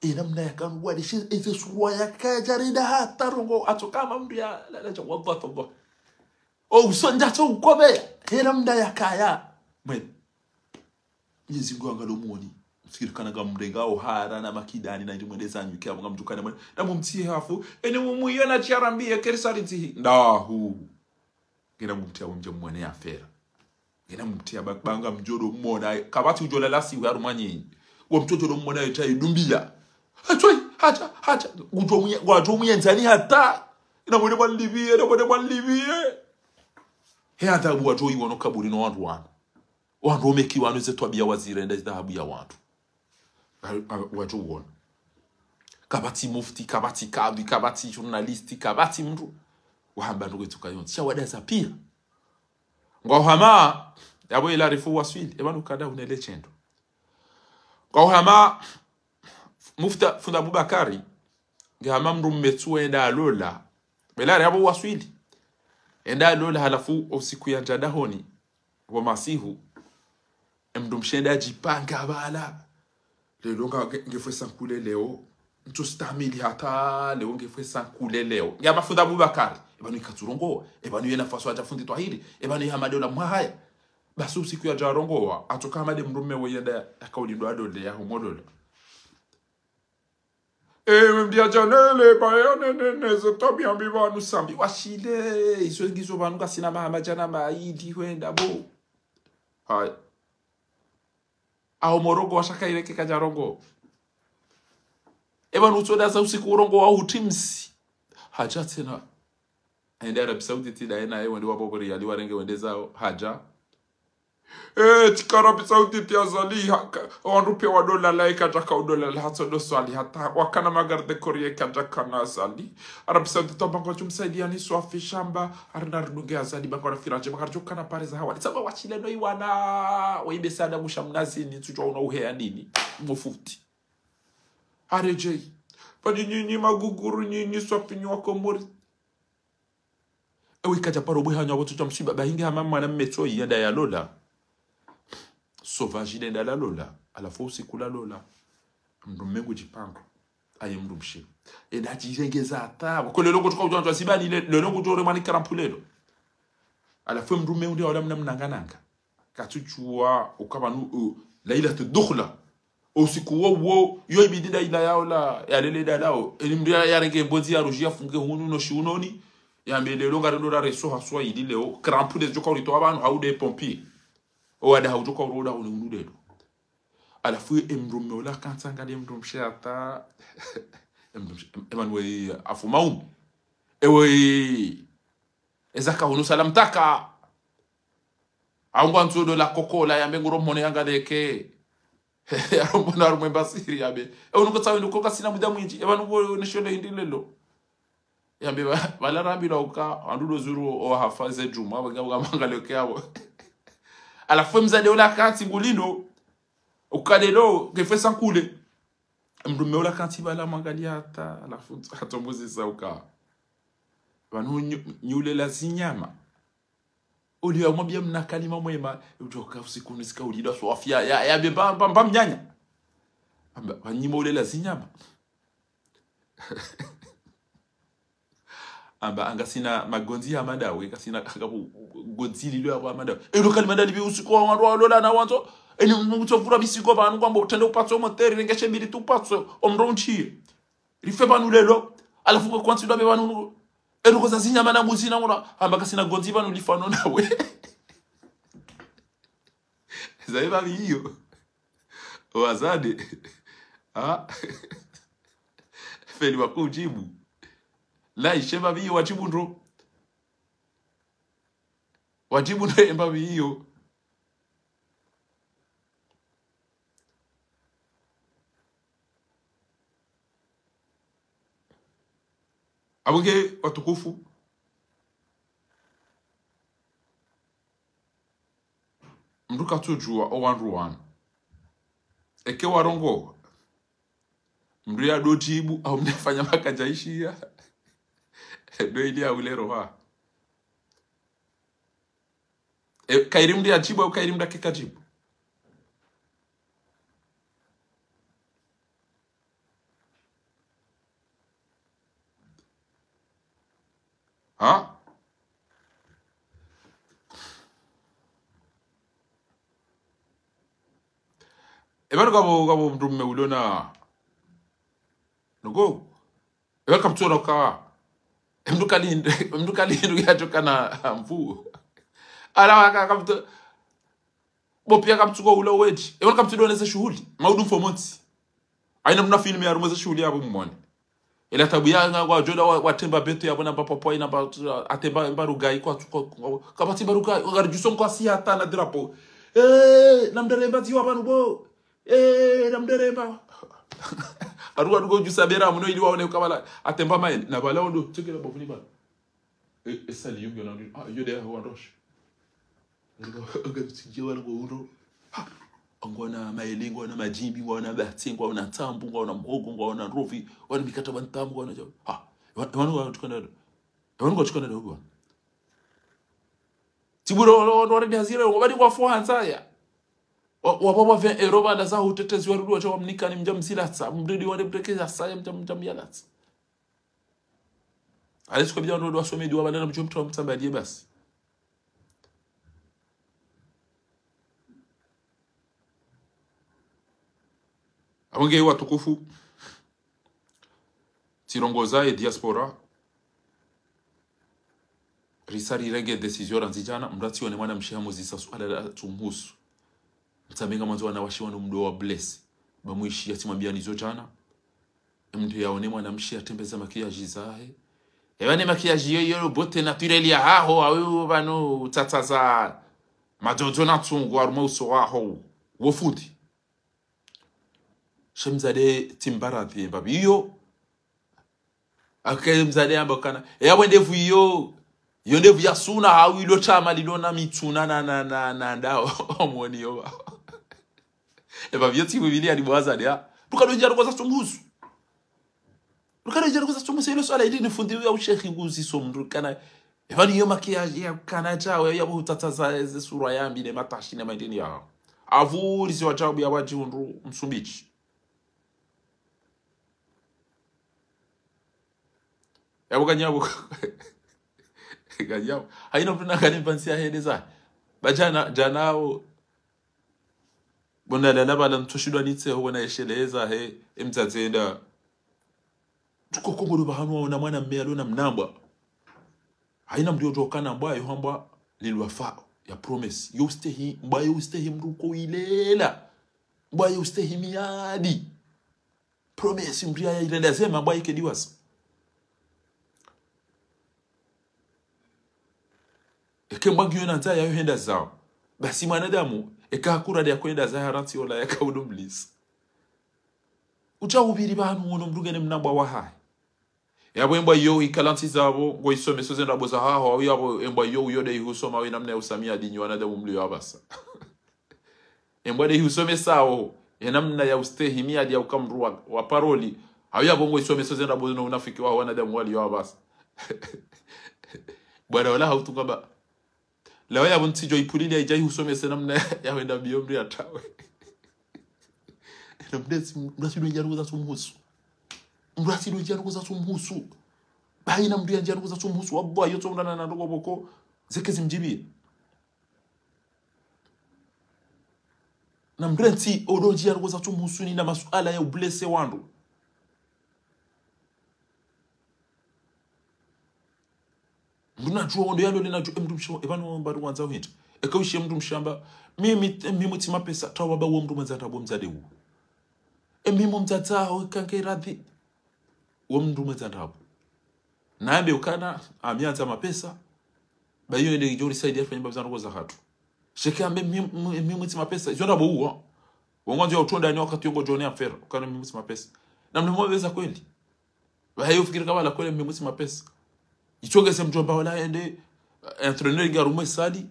E namna yakanu walishe, eze surwa yakaya djarenda hata rongoa, atsoka hama mndru ya, la, la, dja, wallah, tallah. O usonja tso ukomeya, e namna yakaya. Mwe. Mnyezi Mungu angalo mwoni. Mfikiri kana ngamrengao hara na makidani na ili mwende zanyu, kia ngamtukana mwende. Na mumtsie hafu, eni mumuyona tsi arambiye, keri sari ntsihi. Ndahu. Ngena mumtsia wamdja mwone ya fera. Ngena mumtsia ba-, banga mdjo do mwona, kapvatsi udjo lala siwe harumwa nyinyi. Wamdjo do mwona yeta idumbiya. Hatoi, hata, hata. Udjo mwenye, wadjo mwenye ndzani hata. Ina mwende mwanliviye, ina mwende mwanliviye. He hata bu wadjo iwono kaburi no wandru wanu. Wandru wameki wanu ze twabiya wazirenda ze dhahabu ya wandru. Ha, ha, wadjo uona. Kapvatsi mufti, kapvatsi kadhi, kapvatsi journaliste, kapvatsi mndru. Wahamba ndrongo itsuka yontsi. Sha wadaza piya. Ngwao hama, yapvo ila rifu waswili, epvanu kada unele shendo. Ngwao hama, mufta, fundi Abubakari, nge hama mndru mmetsu enda alola. Belari yapvo waswili. Enda alola halafu usiku yandja dahoni. Pvo masihu. Emndru mshe enda djipanga pvala. Leo nga, nge, ngefwe sankule leo. Ntsu stamili hata leo ngefwe sankule leo. Nge hama fundi Abubakari. Epvanu ikatsurongoa. Epvanu yena faswa adja fundi Twahiri. Epvanu ye hama dola mwahaya. Basi usiku yadja rongoa. Atsoka hama de mndru mme we yenda yakaulindo adole ya humolola. Ewe mndru ya djanele, ba ya ne, ne, ne, ze twabiya mbi pvanu sambi. Washile, izo ngizo pvanu kasina mahama djana maili hwenda bo. Haya. Aho morongo washaka ile keka djarongoa. Epvanu utsodaza usiku urongoa hutsi msi. Hadja tsena. Ende Arabie Saoudite daye naye wende wapvo Riyadh warenge wende zao. Hadja. Eh, tsi ka Arabie Saoudite ya Azali, ha, ka, wandru piya wadolala, eka djaka udolala, hatsodo swali, hata, wakana ma garde corps eka djakana Azali. Arabie Saoudite wamba ngwadjo msaidiya ni swafi shamba, harina ridunge Azali, ba ngwana firanje, ba ngwadjo kana pare za hawali. Saba washile no iwana, waibe sada musha mnazini, tsudjwa una uheya nini, mufti. Haredjeyi. Pvani nyinyi maguguru, nyinyi swafi nyi wa Komori. Ewe ikadja paro bwe hanyo apvo tsudja mswiba, bahi nge hama mwana mmetso yenda yalola. Sauvage yenda lalola, halafu usiku lalola. Mndru mme ngu djipanga. Aye mndru mshe. Enda djirengeza hata. Ko lelo kutsuka udja wandru wasibani le, lelo kutsu ore mwani karampulelo. Halafu mndru mme unde wala mna mnanga nanga. Katsudjuwa uka pvanu, uh, Lailatu Dukhla. Usiku wo wo, yo ibidi nda ila yao la, yalele nda lao. Eni mndru ya, yarenge mbondzi ya rudji yafunge hunu no shiunoni. Yambe lelo ngarendo la reso haswa ili leo. Karampule djoka ulitowa pvanu hau de pompier. Owada hau djoka uroda hunu hunu lelo. Halafu emndru mme ola kantsi angaliye mndru mshe hata. Emndru mshe, em-, Emmanuel afu maumu. Ewe. Eza ka hunu salam taka. Aungwa ntsodo la kokola yambe nguro mone yangaleke. Yaro mona rumwe mbasiri yambe. E unu kotsawe nuko kasina muda mwindji. Epvanu bo neshole hindri lelo. Yambe ba, bala rambi la uka, wandru do zuru ohafa ze djumwa, ba nga, ba nga mangaleke yapvo. Halafu emzade ola kantsi ngulindo. Uka lelo, ngefwe sankule. Mndru mme ola kantsi pvala mwangaliya hata, halafu hatombuzisa uka. Pvanu nyu-, nyi ulela zinyama. Oliyo yamwambiya mna kalima mwema, udjoka usiku nusika ulidwa swafi ya, ya, ya, mba, mba, mba mnyanya. Amba, pvanyima ulela zinyama. Amba, angasina magondzi ya madawe, kasina kaka bu-, gondzi lilo ya kwa madawe. Elo kalima ndalibi usiku wa wandru walola na wandzo, eni mndru tsovura bisigo pvanu ngwambo, tende upatso moteri, rengeshe mbili tu upatso, omndru untsiye. Rife pvanu lelo, halafu kwa kwantsi ndo pvanu, elo koza zinyama na mbuzi na mura, amba kasina gondzi pvanu lifano nawe. Zaye pvapvi iyo. Wazade. Ha? Feli wakudjibu. La, ishe pvapvi iyo wadjibu ndro. Wadjibu ndro ye pvapvi iyo. Apvo nge watukufu. Mndru katsudjuwa owandru wanu. Eke warongowa. Mndru yadodjibu, au mndru yafanya makadjaishiya. Ndo ili ya ulero ha. E, kairi mndru yadjibu, au kairi mndru yake kadjibu. Ha? Epvanu kapvo, kapvo mndru mme ulona. Nuko. Epvanu kamtsuona uka. Emndru kali, emndru kali hindru yatokana mvu. Ala waka kamtsu. Bo piya kamtsuko ula wedji. Epvanu kamtsudo neze shuhuli. Maudu mfomontsi. Haina mna filme ya harumwa ze shuhuli yapvo mmone. Ela tabu ya nga kwa djoda wa, watemba beto yapvo namba popo, ina mba, atemba mba rugai kwa, kwa, kwa, kapvatsi mba rugai, wakari djuso nkwa si hata na drapeau. Eh, namderemba dziwa pvanu bo. Eh, namderemba. Aruwa duko djusa bera mno ili waone ukabala, atemba maili. Na bala ondo, tsekela bavuni bala. E, e sali yo ngiyo na, ah, yo de ya wandroshi. Nga, nga, tsidje wala ngo uro. Ha! Ngwaona maili, ngwaona madjimbi, ngwaona batse, ngwaona ntsambu, ngwaona mhogo, ngwaona ndrovi, ngwaona mikata wa ntambu, ngwaona djau. Ha! Wa, wanu wa tukana do. Wanu wa tukana do, wa. Tsiburo, wa, wa, wa, wa, hazire, wa, badi kwa fo hanzaya. Wa, wa, wa, wa, ve, ero, bada za hutetezi wa rudu wa chawa mnika ni mdja mzilatsa, mridi wa de mteke za saya mdja, mdja myalatsa. Alesi kwa bidja ndo wasome dua bala na mdjo mtru wa mtsambaliye basi. Apvo nge watukufu, tsirongoza ye diaspora, risa rirenge décision randzi djana, mndru atsione mwana mshe hamuzisa suala la tsumuhusu. Mtsambe ngamwandzo wanawashe wanu mdo wa blesser. Ba mwishi yatsimwambiyani zo djana. Mndru yaone mwana mshe yatembeza maquillage zahe. Eba ne maquillage yo, yo beauté naturelle yahaho, awe pvanu utsatsaza madzodzo na ntsungu harumwa uso waho. Wo fundi. She mdzadze tsimbaradhi, mbapvi iyo. Ake mdzadze amba kana, e, yapvo ndevu iyo, iyo ndevu ya suna, hau ilo shama lilo na mitsuna na, na, na, na ndao, omoni yo. Eba vyo tsiku vili ya ni bo wadzadze, ha. Ruka do ndjia rukoza tsumuhusu. Ruka do ndjia rukoza tsumuhusu, ilo swala ili ni fundi ya ushehi nguziso mndru kana. Eba ni yo maquillage ya kana chawe, ya bo utsatsaza ze sura ya mbi ne matashi ne madini ya. Apvo lizi wa chabu ya wadji undru Msumbiji. Yapvo kanyapvo. Kanyapvo. Haina mndru na kani mpansi ya hende za. Ba djana, djana wo. Bo nalala bala ntsoshindwa nitse ho bona esheleza he, emdzadze enda. Tuko Kongo do pvahanu waona mwana mme yalona mnambwa. Haina mndru yodjo kana mbwa yo hambwa lilwafa ya promesse. Yo ustehi, mbwa yo ustehi mndru ko ilela. Mbwa yo ustehi miadi. Promesse mndru ya ilela zema mbwa ike diwasa. Eke mbwa ngiyo na ndzaya yo henda zao. Basi mwanadamu, eka hakura de ya kwenda zaya harantsi ola yaka udo mlisa. Ucha upviri pvanu wono mndru ngene mnambwa wahahe. Yapvo embwa iyo ikalansi zapvo, ngo isomeso ze ndrabo zahaho, au yapvo embwa iyo uyo de ihusoma we namna ya usamia dinyi wanadamu mliyo apvasa. Embwa de ihusomesao, ye namna ya ustehi miadi ya uka mndru wa, wa paroli, au yapvo ngo isomeso ze ndrabo no unafiki wa wanadamu waliyo apvasa. Bwana wala hautunga ba, lawa yapvo ntsidjo ipulili ya idja ihusomese namna ya wenda mbiyo mndru ya tawe. Ena mndru atsi, mndru atsi ndo ndjia rukoza tsumuhusu. Mndru atsi ndo ndjia rukoza tsumuhusu. Baina mndru ya ndjia rukoza tsumuhusu. Wallahi, yo tsomndana na ndoko boko. Zeke zimdjibi. Na mndru ntsi, odo ndjia rukoza tsumuhusu ni na masuala ya ublesser wandru. Mndru nadjuwa wondo yalo le nadjuwa, e mndru mshe, e pvanu wamba ruwandza uhindri. Eka ushe mndru mshe amba, mimi, mimi tsi mapesa, tawa ba wo mndru mwendza ndrabo mdzadze wu. E mimi mdzadze aho, kanke radhi. Wo mndru mwendza ndrabo. Na ambe ukana, amiandza mapesa, ba iyo ende idjo risaidia fanya mbapvi za ndoko za hatru. Sheke ambe mimi, mimi tsi mapesa, izo ndrabo uwa. Wongwandzo ya utonda ni wakati yongo djone ya mfera, ukana mimi tsi mapesa. Na mndru mwabeza kweli. Baha yo fikiri kama la kwele mimi tsi mapesa. Itongeze mdjomba wala ende, eh, entraîneur ngarumwe sali.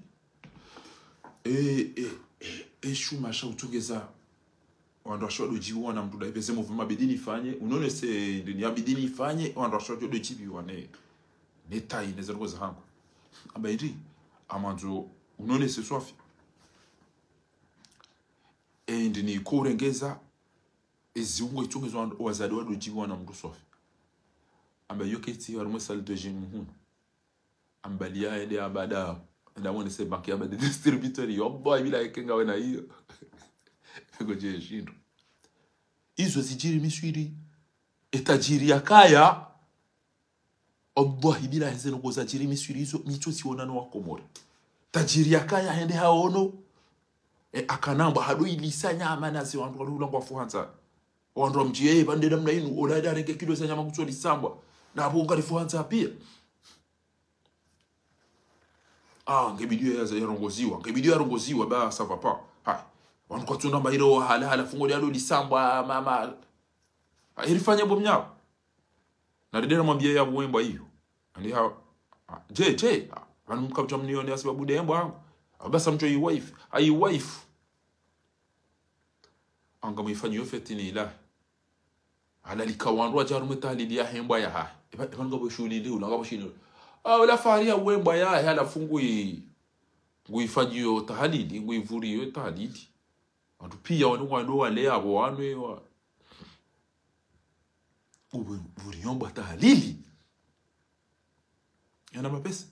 Eh, eh, eh, eh, shuma sha utongeza. Wandru washo wadjo djibiwa na mndru da ipveze mouvement bidi nifanye. Unono se ndini ya bidi nifanye. Wandru washo wadjo djibiwa ne. Ne tayi ne ze ndoko za hangu. Amba iri. Amandzo Unone se swafi. Endi ni kurengeza, ezi ungo itsungezo wazade wadodjibu wana mndru swafi. Amba iyo ketsi harumwa salle de gym hunu. Amba liya ende abada, enda mwone se banki ya bade distributeur iyo, wallahi bila eke ngawe na iyo. Ego dje shindo. Izo zidjiri Miswiri. E tadjiri yakaya. Wallahi bila heze ndrongo zadjiri Miswiri izo, mi tso ziona no Wakomori. Tadjiri yakaya hende haono. E, akanambwa hado ilisa nyama na ze wandru wali ulangwa fuhandza. Wandru wamdjiye, e, pvanu nde namna inu, ola nda arenge kilo za nyama kutso lisambwa. Na apvo ngari fuhandza pia. Ah, nge bidiyo ya, yarongoziwa. Nge bidiyo yarongoziwa, ba, ça va pas. Hai. Wandru kwatsunda mba ilo hala, hala fungo nde alo lisambwa, mama. Ah, ilifanya bo mnyawo. Na ridera mwambiye ya wembwa iyo. Andi ha, ah, je, je, ah, pvanu mkabudja mnione ya sababu nde embwa hangu. Ah, basi mdjo i wife. Ai wife. Anga mwifanyi yo feti ni ilahi. Ala lika wandru wadja harumwa e tahalili ya hembwa ya hahe. Eba, eba ngapvo shuhuli ndi, ula ngapvo shini. Ah, ula fahari ya wembwa ya hahe, halafu ngui, nguifanyi yo tahalili, nguivuri yo tahalili. Wandru pia wanu ngwando wale apvo wanu ewa. Uwe, vuri yombwa tahalili. Yana mapesa.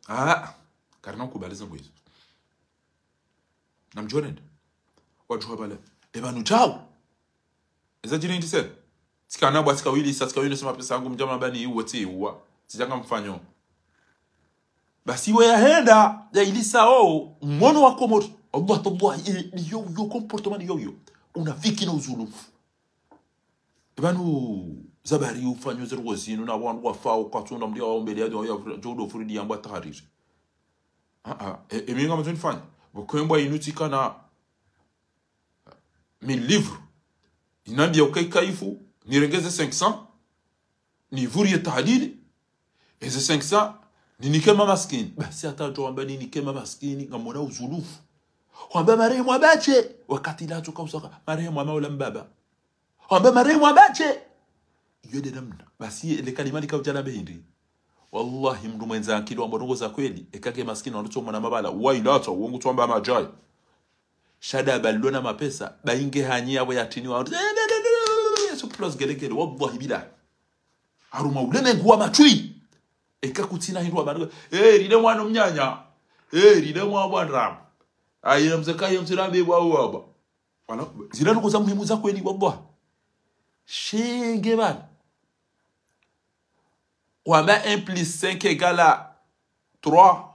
Ah, karina ukubali zangu izo. Namdjo nenda. Wadjuha pvala. Eba nudjau. Eza djiri ndi se. Tsika nambwa, tsika wilisa, tsika wilisa mapesa yangu mdjama bani iwe tsi iwa. Tsidjanga mfanyo. Basi iwe yahenda, ya ilisa o, mwono Wakomori. Allah, tallahi, e, yo, yo comportement yo, yo. Unafiki na uzulufu. Pvanu zabari ufanyo ze ndrongo zinu na wandru wafao kwatsunda mndru ya waombele ya, ya, ya, djo udo furidi yambwa tahariri. Ah, ah, e, e, mi ngamdjo nifanya. Pvo kwembwa inu tsikana mille livres. Inambiya uka ikaifu, nirengeze cinq cents, nivuri ye tahalili, eze cinq cents, ninike mamaskini. Basi hata wadjo wamba ninike mamaskini, ngamwona uzulufu. Wamba marehemu Abache, wakati ila tsoka usaka, marehemu ama ula mbaba. Wamba marehemu Abache. Iyo nde namna. Basi, ele kalima lika udjana be hindri. Wallahi, mndru mwendza ankili wamba ndrongo za kweli, eka nge maskini, wandru tso mwana mabala, wa ila tsa, wongu tso wamba madjayi. Sha nda balilo na mapesa, ba inge hanyi yapvo yatini wa. Yesu plus gelegele, wallahi bila. Harumwa ulemengu wa matswi. Eka kutsina hindru wa bandu. Eh, ride mwana mnyanya. Eh, ride mwa bwa ndrabo. Ayi, mze kayi mzira be bwa uwaba. Voilà. Zila ndrongo za muhimu za kweli, wallah. Shenge bana. Wamba un plus cinq égale à trois.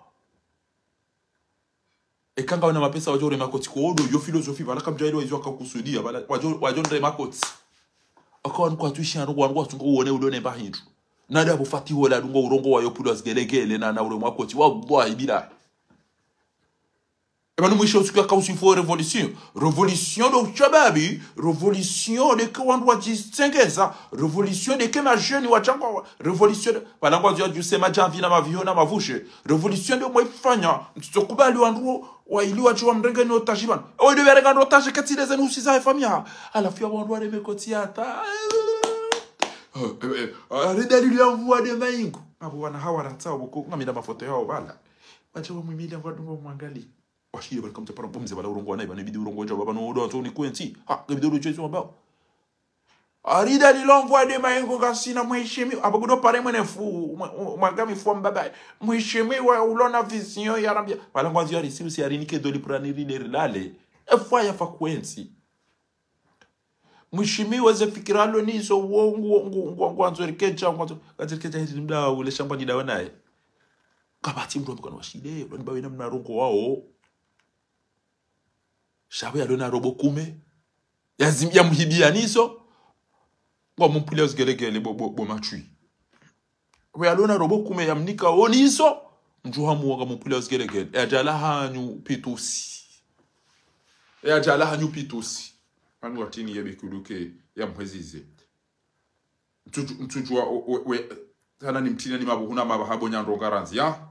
Eka ngawe na mapesa wadjo rema koti kodo, yo philosophie, pvala kamdjaelewa izo akakusudia, pvala wadjo, wadjo rema koti. Aka wanu kwatsu ishi hanu, wanu kwatsu ngo uone ulo nemba hindru. Nada pvo fatiho la dungo urongo wa yo pulwa zigelegele na, na uremwa koti, wallahi billahi. Eba no mwisho usiku ya kausi fo révolution. Révolution ndo ushababi, révolution nde ke wandru wadjisengeza, révolution nde ke majeunes wadjangwa, révolution nde, pvala ngwazo yadjuse madjamvi na maviho na mavushe, révolution nde mwaifanya, mtsitso kubali wandru wa ili wadji wamrenge ni otage pvanu. Ewe nde warenga ni otage ketsi leze nusi za efamiya. Halafu ya wandru wareme koti hata. Eh, eh, eh, ari dalili ya mvua nde maingu. Apvo wana hawa ratsao pvoko, ngamina mafoto yao pvala. Wadja wamwimile ngwadungo mwangali. Washiye bali kamtsa para mpomze bala urongo wana, ibana ibidi urongo ndja, baba no udo anzo ni kwentsi. Ha, ibidi udo chezi wambao. Ari dalili ya mvua nde maingu ngasina mheshimiwa. Apvo kudo pare mwene fu, mwa-, mwa-, mwagami fu mbaba. Mheshimiwa ulo na vision ya Rabia. Pvala ngwandzo ya risi usi ya rinike doli pura ni ride rilale. Efwa ya fa kwentsi. Mheshimiwa ze fikira lo nizo wo ngu, ngu, ngu, ngwandzo rikeja, ngwandzo, ngwandzo rikeja hili mda ule shamba ni dawa naye. Kapvatsi mndru amkana washile, lo ni bawe na mna rongo wao. Sha pvo yalo na robo kume. Ya zim-, ya mhibiya nizo. Ngwa mumpule uzigelegele bo, bo, bo matswi. Pvo yalo na robo kume ya mnika o nizo. Ndjuha muwa nga mumpule uzigelegele. Ya djala hanyu pitusi. Ya djala hanyu pitusi. Anu watini ya bekuduke ya mhwezize. Mtsudju-, mtsudjua o-, we, we, tsana ni mtine ni mabuhuna mabahabo nyandro ngaranzi, ya?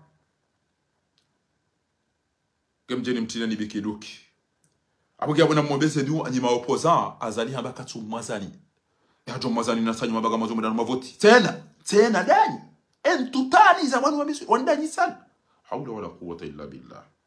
Nge mdjeni mtine ni bikiduki. Apvo nge apvo na mwobeze ni anyi ma opposants, Azali hamba katsu mwazani. Ya djo mwazani na sanyu mabaga mazo mwendano mavoti. Tsena, tsena ndani. En tutani za wanu wa Misri, wandani sana. حول ولا قوة إلا بالله.